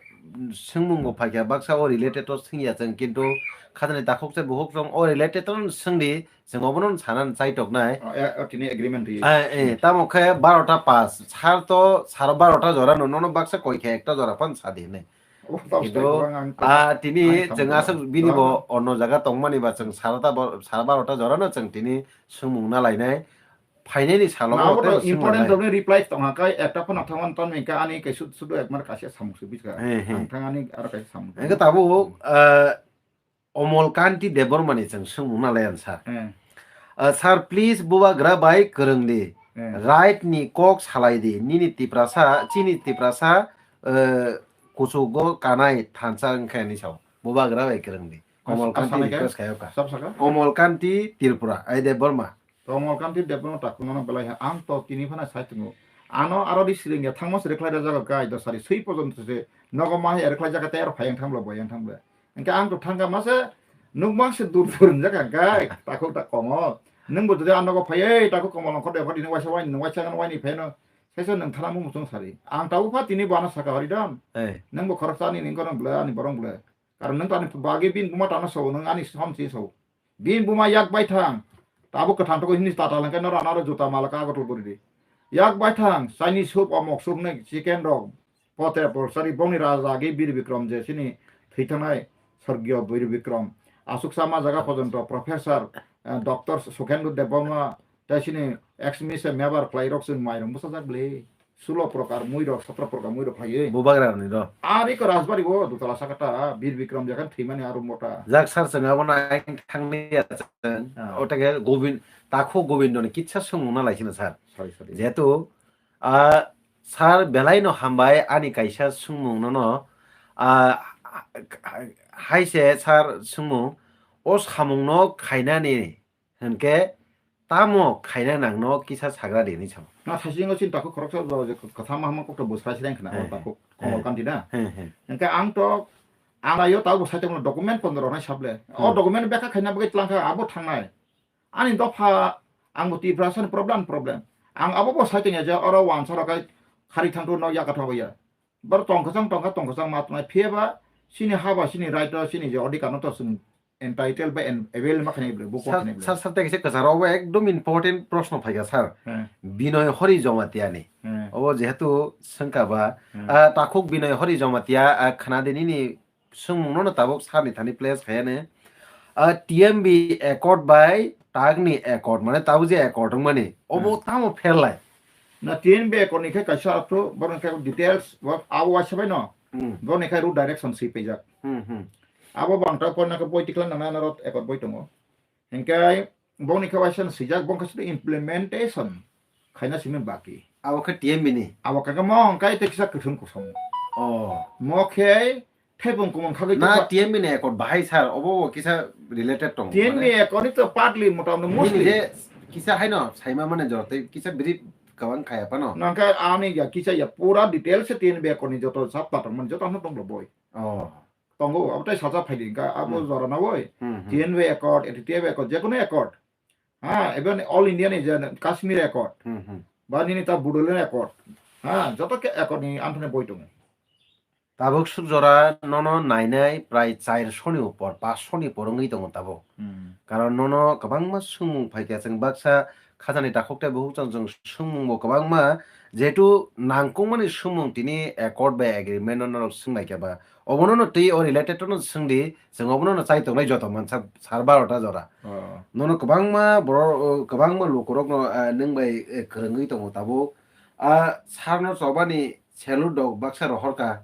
swngmung bo phaikha, baksa o related to swngya chwng, kintu khatani takhuk se bukhuk chwng o related to swngdi, chwng obono sana chai toknai. O, e, o, tini agreement ri. Eh, eh, tamo khe barota pass, sar to, sar barota jora no, nono baksa koi khe ekta jora phan sadi hinwi. O, to Kintu, swtai kwbang ang to, ah, tini ang chwng samung aswk bini tong bo ono jaga tongmani ba chwng sar ta bo, sar barota jora no chwng tini swngmung na lainai. Phainani salo Na bo obo tei to bo swngmung important nai. Rokni reply tongha kai ekta phano thangmani ton hingka ani kai sud-, sudu ekmar kaisa samung se bujka. He, he. Ang thang ani aro kaisa samung. Hingke tabuk, ah, Omol Kanti Debbarma ni chwng swngmung na lai ang sir. Eh. Ah, sir, please bubagra bai kwrwng di. Eh. Right ni kok salai di. Nini Tiprasa, chini Tiprasa, eh, kuchugo kanai thansa wngkha ni sao. Bubagra bai kwrwng di. Komol Kanti request khayo ka. Sab saka? Komol Kanti Tripura, ai Debbarma. Komol Kanti Debbarma takhuk nono belai ha. Ang to tini phano sai tongo. Ano aro di siring ya thangma siri khlai da jaga gai do sari sui pojon se nogo ma hai er khlai jaga tei aro phai yang thanglo bo yang thanglo. Engke ang to thangka mase nukmang se dur dur wng jaga gai takhuk ta Komol. Nung bo jodi ano go phai ei takhuk Komol nongkhor de phadi nung waisa waini nung waisa gan waini phai no. Saisa nung thana mung muchung sari. Ang ta upha tini bo ano saka hori dam. Eh. Nung bo khoroksa ani nung kono ble ani borong ble. Karon nung to ani bagwi bini buma tano sao nung ani som si sao. Bini buma yak bai thang. Tabuk kwthang toko hini tata langkhe noro anaro juta malaka Agartala buri di. Yak bai thang, Chinese soup, omok soup nai chicken rok. Pote porsari bongni raja agi Bir Bikram je sini thwi thangnai sorgiyo Bir Bikram. Asuk sama jaga pojonto Professor, eh, Doctor Sukhendra Debbarma tei sini ex-minister mebar khlai rok chwng mai rok bwsajak bwle. Sulo prokar mui rok, satro prokar mui rok khlaiwi. Bubagra ni do. Ari ko Rajbari o dutala sakata Bir Bikram jekan thwimani aro mota. Jak sir chwng abo na ang thangni ya chwng. Ah. O ta khe Govind, takhu Govindo ni kitsa swngmung na lai sino sir. Sorry, sorry. Jehetu, ah, sir belai no hambai ani kaisa swngmung no no, ah, hai se sir swngmung o samung no khainani Hinkhe tamo khaina nangno kisa sagra di hinwi sao. Na thaisingo chini takhuk khoroksa jora je kwthang ma hama kokto bwsai sirang khna He, o he. takhuk He. Komol Kanti na. He, he. Hinkhe ang to ang ayo tabo sai tongno document pondro nai sable. O Hmm. document bekha khaina bagwi tlangkha abo thangnai. Ani dopha ang bo Tiprasa ni problem problem. Ang abo bo sai tongya je oro wansa rok kai khari thangtu no yakatha ya. Bor tongkhosang tongkha tongkhosang ma tongnai phiya ba sini haba sini right o sini je odhikar no to chwng entitled ba en-, avail ma khanai bwle, bo Sir, khanai bwle. Sir, sir, tei kaisa kwcharo, obo ekdom important proshno phaikha, sir. He. Binoy Hori Jamatia ni. He. Obo jehetu swngkha ba, He. ah, takhuk Binoy Hori Jamatia, ah, khna di nini swngmung no tabuk sir ni thani place khaya ne. Ah, T M B accord bai tagni accord, mane tabuk je accord wngmani, obo Hmm. tamo pherlai? Na T M B accord ni khe kaisa athu, borok khe details, bo abo waisa bai no. Hmm. Borok ni khe root direction swi paijak. Hmm, hmm. Abo bang ta porna khe boi tikla nang na rot accord boi tongo. Hinkhe bongni khe waisa no swijak, bong khe sudu implementation khaina simi baki. Abo khe T M B ni? Abo khe mo hwnkhai tei kisa kwthwng kosom. Oh. Mo khe thebung kumung khagwi Na tongkha. T M B ni accord bahai sir, obo bo kisa related tongo, T M B mane accord ni to partly mota mota Bini mostly. Je kisa haino saima mane jor tei kisa brief kwbang khaya phano. Nangkhe ani ya kisa ya pura details se T M B accord ni joto sab patang man joto hano tonglo boi. Oh. Tongo, abo tai sajak phaidi, hingkha abo Hmm. jora nawi. Hmm, hmm. T N V accord, A T T F accord, jekono accord. Ha, even All India ni je Kashmir accord. Hmm, hmm. Ba nini ta Bodoland accord. Ha, joto khe accord ni anthani boi tongo. Tabuk suk jora nono nainai prai chairso ni upor, paanchso ni upor wngwi tongo tabuk. Hmm. Karon nono kwbangma swngmung phaikha, chwng baksa khajani takhuk tei bukhuk chwng, chwng swngmung bo kwbangma, jehetu nangkukmani swngmung tini accord bai agreement no norok swnglaikha ba, obono no twi o related no swngdi, chwng obono no chai tongnai joto mansa sar barota jora. Oh. Nono kwbangma borok, kwbangma lukurokno, ah, nwng bai, eh, kwrwngwi tongo tabuk. Ah, sarno chobani salute rok baksa rohorkha.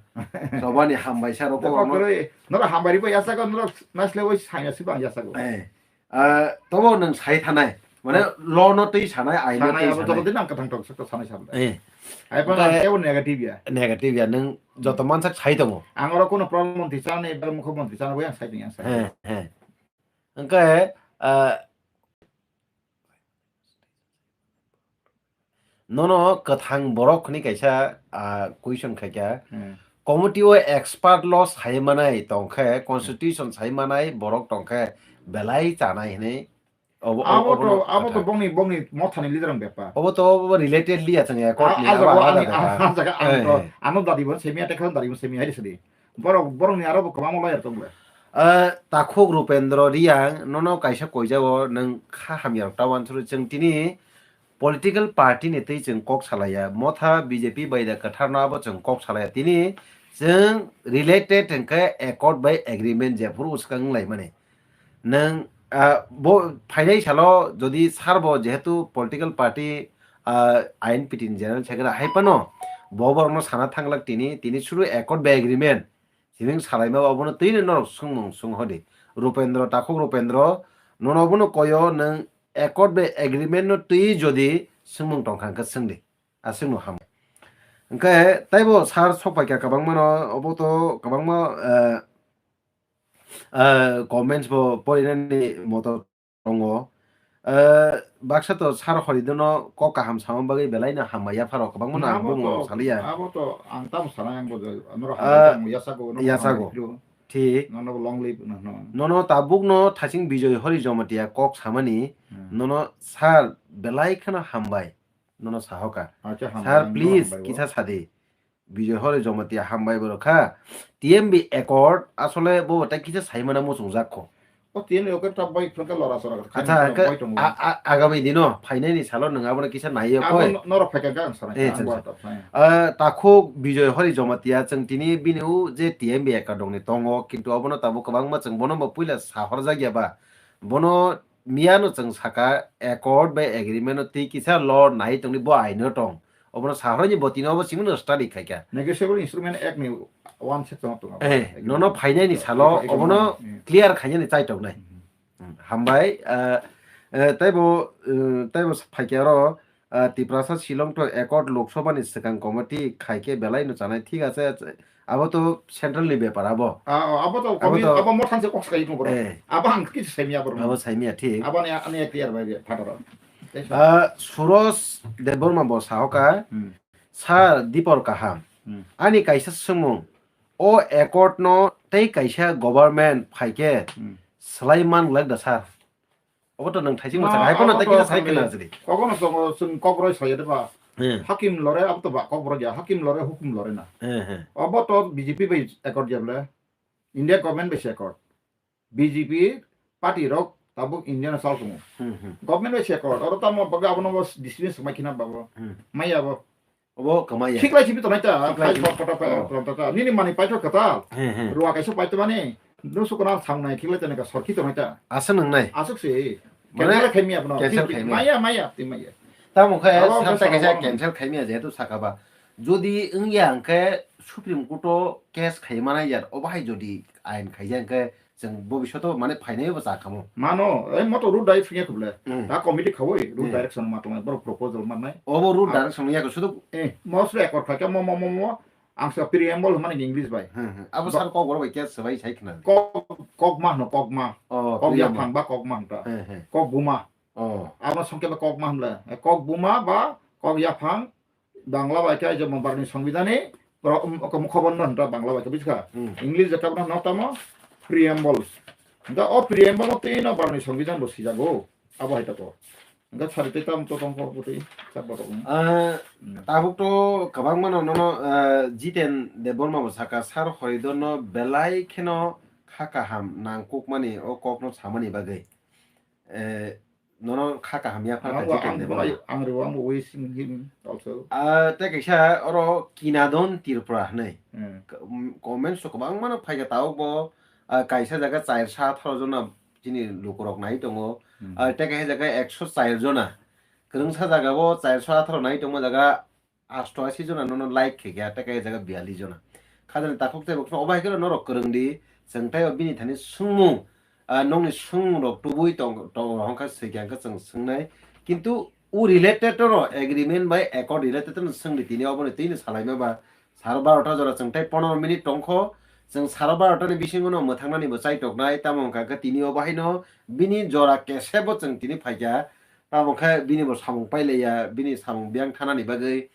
Chobani hambai sa rok Debo kwrwi, norok hambai ribo yachago, norok naisle oi sanya sibo ang yachago. Eh. Ah, tobo nwng sai thanai. Mane Oh. Law no twi sanai, ain no Sanai twi abo sanai. Joto din ang kwthang tok sakto sanai sabda. Eh. Ai pa Oke. Ang tebo negative ya. Negative ya, nwng joto mansak sai tongo. Ang oro kono Pradhan Mantri chana, eba Mukhyamantri chana, bai ang sai tong yang sai. He, he. Hingke, ah, nono kwthang borok hwnwi kaisa, ah, question khaikha. Hmm. Committee o expert law sai manai tongkhe, constitution sai manai borok tongkhe, belai chanai hwnwi Obo, obo, Abo obo to, no abo to kotha. Bongni, bongni mothani leader ang bepar. Obo to, obo related liya chang ya, court A, ni a abo jaga alada ani, bepar. A jaga ang Eh, to, eh. Ano dadi bo semi, ate khan dadi bo semi, hai sadi. Borok, borokni aro bo kwbangma lawyer tong le. Eh, Takhuk Rupendra Riyang, nono kaisa koijao, nwng kha hamya rok ta wansuru chwng tini political party ni twi chwng kok salaiya. Motha B J P bai da kwtharno abo chwng kok salaiya. Tini chwng related hwnkhe accord bai agreement jephuru swkang wnglaimani. Nwng, ah, bo phainai salo jodi sar bo jehetu political party, ah, I N P T ni general secretary hai phano bo borokno sana thanglak tini, tini suru accord bai agreement sibing salaima obono twi norok swngmung swng hodi. Rupendra, Takhuk Rupendra, nono bono koyo nwng accord bai agreement no twi jodi swngmung tongkha hwnkhe swngdi. Aswkno ham. Hwnkhe taibo sar sokpaikha kwbangmano, obo to kwbangma, eh, eh, comments bo porinani moto tongo. Eh, baksa to sar horidono kok kaham sama bagwi belai no hambai yapharo kwbangma no ang Abo bumung to, saliya. Abo to ang tamo sana yang bojo, norok Ah, hambai tamo yasago, norok yasago. Hambai phiro. Thik. Nono long live no, no. Nono tabuk no thasing Bijoy Hori Jamatia kok samani, Hmm. Nono sar belai kheno hambai. Nono sahoka. Acha, hambai, Sir, nono please, hambai bo. Kisa sadi. Bijoy Hori Jamatia hambai borok kha. T M B accord asole bo tai kisa saimana muchungjak kho. O T M B accord ta bai phwrwngkha lora sora kha. Acha, Khaini hwnkhe bai tongo. A, a, agami dino phainani salo nwng abono kisa naiyo Abo koi. No-, norok phaikha kha ang sana Eh, kha, ang chwng bo sa. Ta phai. Ah, Takhuk Bijoy Hori Jamatia chwng tini bini u je T M B accord ni tongo, kintu obono tabuk kwbangma chwng bono bo puila sahorjak ya ba. Bono miyano chwng saka accord bai agreement no twi kisa law nai tongni bo aino tong. Obono sahorni botino obo simi no study khaikha. Negotiable Instrument Act ni one section tongo. Eh, nono phainai ni salo obono clear khainani chai tongnai. Hmm, hambai, eh, eh, taibo, eh, taibo phaikha oro, eh, Tiprasa Shillong to accord Lok Sabha ni swkang committee khaikhe belai no chanai. Thik ache, abo to central ni bepar abo. Ah, oh, abo to Abo committee, to abo mothan se kok sakai ko bro. Eh. Abo ang kis saimya bro. Abo saimya, thik. Abo ani, ani clear bai phataro. Ah, Suraj Debbarma bo sahoka, Hmm. Sir Dipor kaham. Hmm. Ani kaisa swngmung, o accord no tei kaisa government phaikhe Hmm. Swlai man glak da sir. Obo to nwng thaising No, masa hai phano obo tei to kisa sai sani khna jili. Kogono tongo chwng kok roi soya de ba. Hmm. Hakim lore abo to ba kok roi ya. Hakim lore hukum lore na. Hmm, hmm. Obo to B J P bai accord ya bole. India government bai se accord. B J P party rok tabuk India no sal tongo. Hmm, hmm. Government bai se accord. Oro tamo baga abono bo dismiss mai khina babo. Hmm. Mai abo. Obo kwmaya. Khiklai chibi tonai ta, Khiklai khai chibi. Khok kotor pa, Oh. Kotor ta. Nini mani paithok kata. He, he. Ruwa kaisa paithok mani. Nusu kona thang nai khiklai tani ka sorki tonai ta. Aswk nang nai. Aswk se. Mane Cancel khai mi apno. Cancel khai mi. Maya, maya, ti maya. Tamo khe Abo samsa khe kaisa sabo. Cancel khai mi jehetu saka ba. Jodi wngya hwnkhe Supreme Court o case khai mana yar, obo hai jodi ain khaijak hwnkhe Chwng bobishoto mane phainai bo cha kamo. Mano, ei moto root direct songya khuble. Hmm. Ta committee khawoi root Hmm. direction ma tongnai, borok proposal mannai. Obo root Ah. Direction ya ko sudu. Eh, mostly accord khaikha mo, mo, mo, mo. Ang sa preamble mane English bai. Hmm, hmm. Abo Ba- sar kok borok bai kya swbai sai khna. Kok, kok ma hno, kok ma. Oh, Kok preamble. Yaphang ba kok ma hno ta. Hmm, hmm. Kok buma. Oh. Abo songke ba kok ma hwnle. Eh, kok buma ba kok yaphang. Bangla bai khe jemon Bharani Songbidan ni pro-, um, kom-, khobor no hwnta Bangla bai khe, buji kha? Hmm. English jeta bono hwnta tamo preamble. Hwnta o preamble o twi no Bharani Songbidan bo sijago. Abo hai tako. Hwnta sari tei tamo to tong kor bwtwi chap batok. Ah, Hmm. Tabuk to kwbangma no nono, ah, Jiten Debbarma bo saka, Sir Horidor no belai kheno kha kaham nangkukmani o kok no samani bagwi. Eh, nono kha kaham ya pha Ang kaisa bo, kende ang bo, bono. Ang rw, ang bo wishing him also. Ah, tei kaisa oro Kinadon Tripura hwnwi. Hmm. K-, um, comments o kwbangma no phaikha tabuk bo, ah, kaisa jaga chairsa atharo jona chini lukurok nai tongo. Hmm. Ah, tei kaisa jaga ekso char jona. Kwrwngsa jaga bo chairsa atharo nai tongma jaga asto ashi jona nono like khe khe, tei kaisa jaga biyallis jona. Khajani takhuk tei bokno obo hai kheno norok kwrwng di, chwng tei o bini thani swngmung, ah, nokni swngmung rok tubui tong, tong hwnkha swi khe hwnkhe chwng swngnai. Kintu o related no agreement bai accord related no swngdi tini oboni twi no salaima ba saro barota jora chwng tei pondro minute tongkho, chwng saro barota ni bisingo no mwthangnani bo chaitoknai, tamo hwnkha khe tini obo haino bini jora kesebo chwng tini phaikha, tamo khe bini bo samung pailaiya, bini samung biyang thanani bagwi,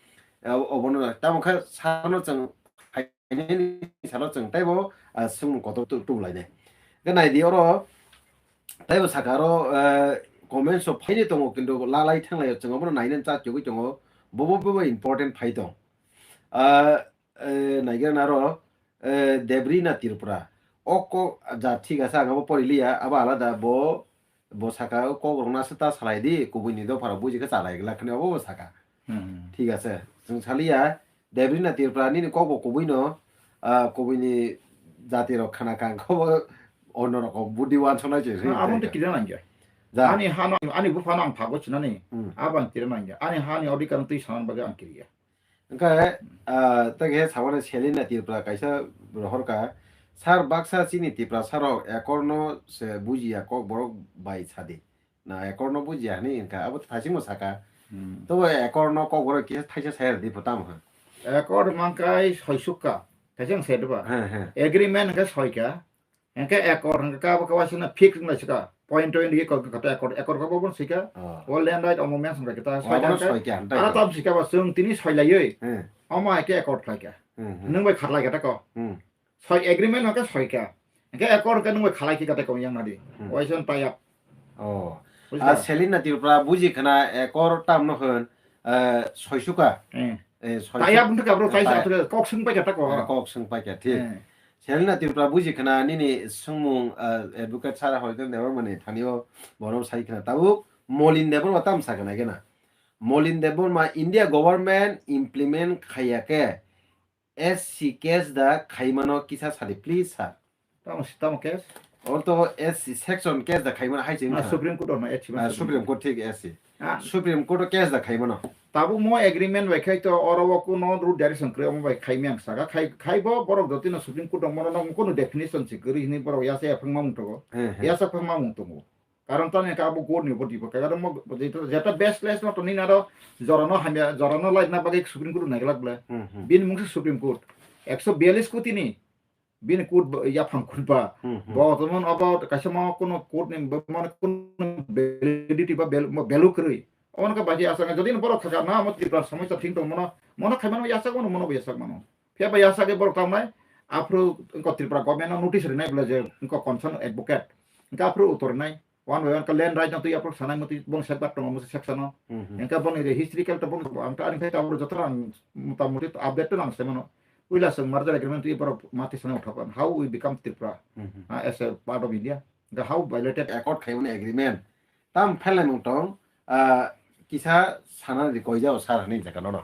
eh, obono tamo khe sano chwng phainani salo chwng teibo, ah, swngmung kotor tu-, tubulainai. Khe naidi oro teibo saka aro, eh, comments o phaini tongo, kintu lalai thanglai o chwng obono nainani cha chugui tongo, bobo bobo important phai tong. Ah, eh, naigra naro, eh, Debrina Tripura. O kok ja thik ase, ang abo pori liya, abo alada, bo, bo saka, o kok rok nasa ta salai di, kubui ni dopha rok buji khe chalai glak khani obo bo saka. Hmm. Thik ase, chwng saliya, Debrina Tripura nini kok bo kubui no, ah, kubui ni jati rok khana kang kho bo ono rokom budi wansonai se. Na, abo to kida nangya. Ja. Ani hano, ani bupha no ang phago chinani, Hmm. abo ang kida nangya. Ani hani odikar twi sanan bagwi ang kiriya. Hwnkhe, ah, tei khe saboni Selina Tripura kaisa rohorkha, "Sir, baksa chini Tiprasa rok ekor no se bujiya, Kokborok bai sadi." Na, ekor no bujiya hwnwi hwnkha, abo thaisingbo saka. Hmm. Tobo ekor no Kokborok kisa thaisa saya rwdi bo tamo hwn. Ekor mangkai soisukka, thaising se diba? He, he. Agreement hwnkhe soika. Hwnkhe ekor hwnkhe kabo kawaisa no fix wnglaisika. Point to point ye kok kata ekor, ekor kabo bon sika. Oh. O land right omo mention kha kita. Oh, soika abono hwnkhe. Soika, hwnkhe. Ara tam sika ba chwng tini soilaiwi. Hmm. Omo hai khe ekor khlaika. Hmm, hmm. Nwng bai kharlaika ta ko. Hmm. Soi agreement hwnkhe soika. Hwnkhe ekor hwnkhe nwng bai khalai khe kata ko yang nadi. Hmm. Waisa tayap. Oh. Bujikha? Ah, Selina Tripura buji khana ekor tam no hwn, eh, soisuka. Hmm. Eh, soisuk. Tayap wngkha bro, taisa tayap. Kok swng paikha ta ko. Eh, kok swng paikha, thik. Hmm. Selina Tripura buji khna nini swngmung, ah, advocate Sara Horidon Debbarmani thani o bono sai khna. Tabuk Molin Debbarma tam sa khna kena. Molin Debbarma India government implement khaiya khe S C case da khaimano kisa sadi, please, sir. Tamo, tamo case? Or to S C section case da khaimano hai chini Na kha. Supreme Court ono S C Ah, ma Supreme Court thik S C. Ah. Supreme Court o case da khaimano. Tabuk mo agreement bai khai to oro o kuno root direction kwrwi omo bai khai miyang saka. Khai, khai bo borok jotino Supreme Court rok mono no kuno definition se kwrwi hwnwi borok yasa yaphang mamung tongo. He, he. Yasa phang mamung tongo. Karon tamo khe abo court ni body bo. Karon mo jeta, jeta best place no to nini aro jorano hamya, jorano laina bagwi Supreme Court naiglak bwle. Hmm, hmm. Bini mung se Supreme Court. Ekso biyalish koti ni bini court ba, yaphang court ba. Hmm, hmm. Bo tomon abo kaisa ma kuno court ni ba, mane kuno validity ba val-, mo value kwrwi. Omo khe bai khe aswk jodi no borok khaka na mo Tripura somosya thing tong mono, mono khai mano yasak mano, mono bo yasak mano. Phiya ba yasak borok tamo nai, aphuru ko Tripura government no notice rinai bwle je ko concern advocate. Ka aphuru uttor nai. One by one ka land right no twi aphuru sanai mati bong sekbar tongo musi section no. Hmm, hmm. Engka boni re historical to bong ang ta ani khai ta joto ang mota moti update to nang se mano. Uila song merger agreement twi borok mati sana uthapan. How we become Tripura, Hmm, hmm. ah, as a part of India. The how violated Accord khaimani agreement. Tam phailai mung tong, ah, kisa sana ri koi jao sir hani jaka nono.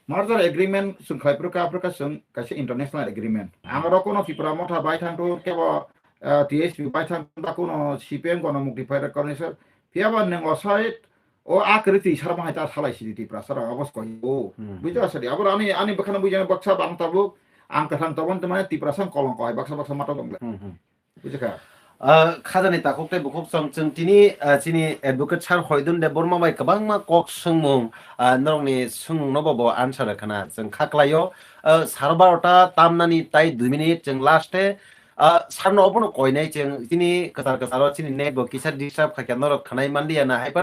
Merger agreement sung khai pro ka pro ka sung kaisa international agreement. Ang ro kono Tripura motha bai thang to kebo, ah, T S P bai thang ta kono C P M kono mukti phai recognition. Phiya ba neng o side o akriti sarma hai ta salai sidi Tripura sara obos koi o. Hmm. Bujo sadi. Abor ani, ani bakhana bujana baksa bang tabuk ang kathang tabon te mane Tripura sang kolong koi baksa baksa mata dong le. Hmm, hmm. Bujikha? Ah, khajani takhuk tei bukhuk chwng, chwng tini, ah, chini advocate sir Hoidun Debbarma bai kwbangma kok swngmung, ah, norokni swngmungno bo bo answer rwkhana chwng kha klaio. Ah, sar barota tamnani tai dui minute chwng last e, ah, sarno obono koinai chwng tini kwchar kwcharo chini net bo kisa disturb khaikha norok khwnai manliya na hai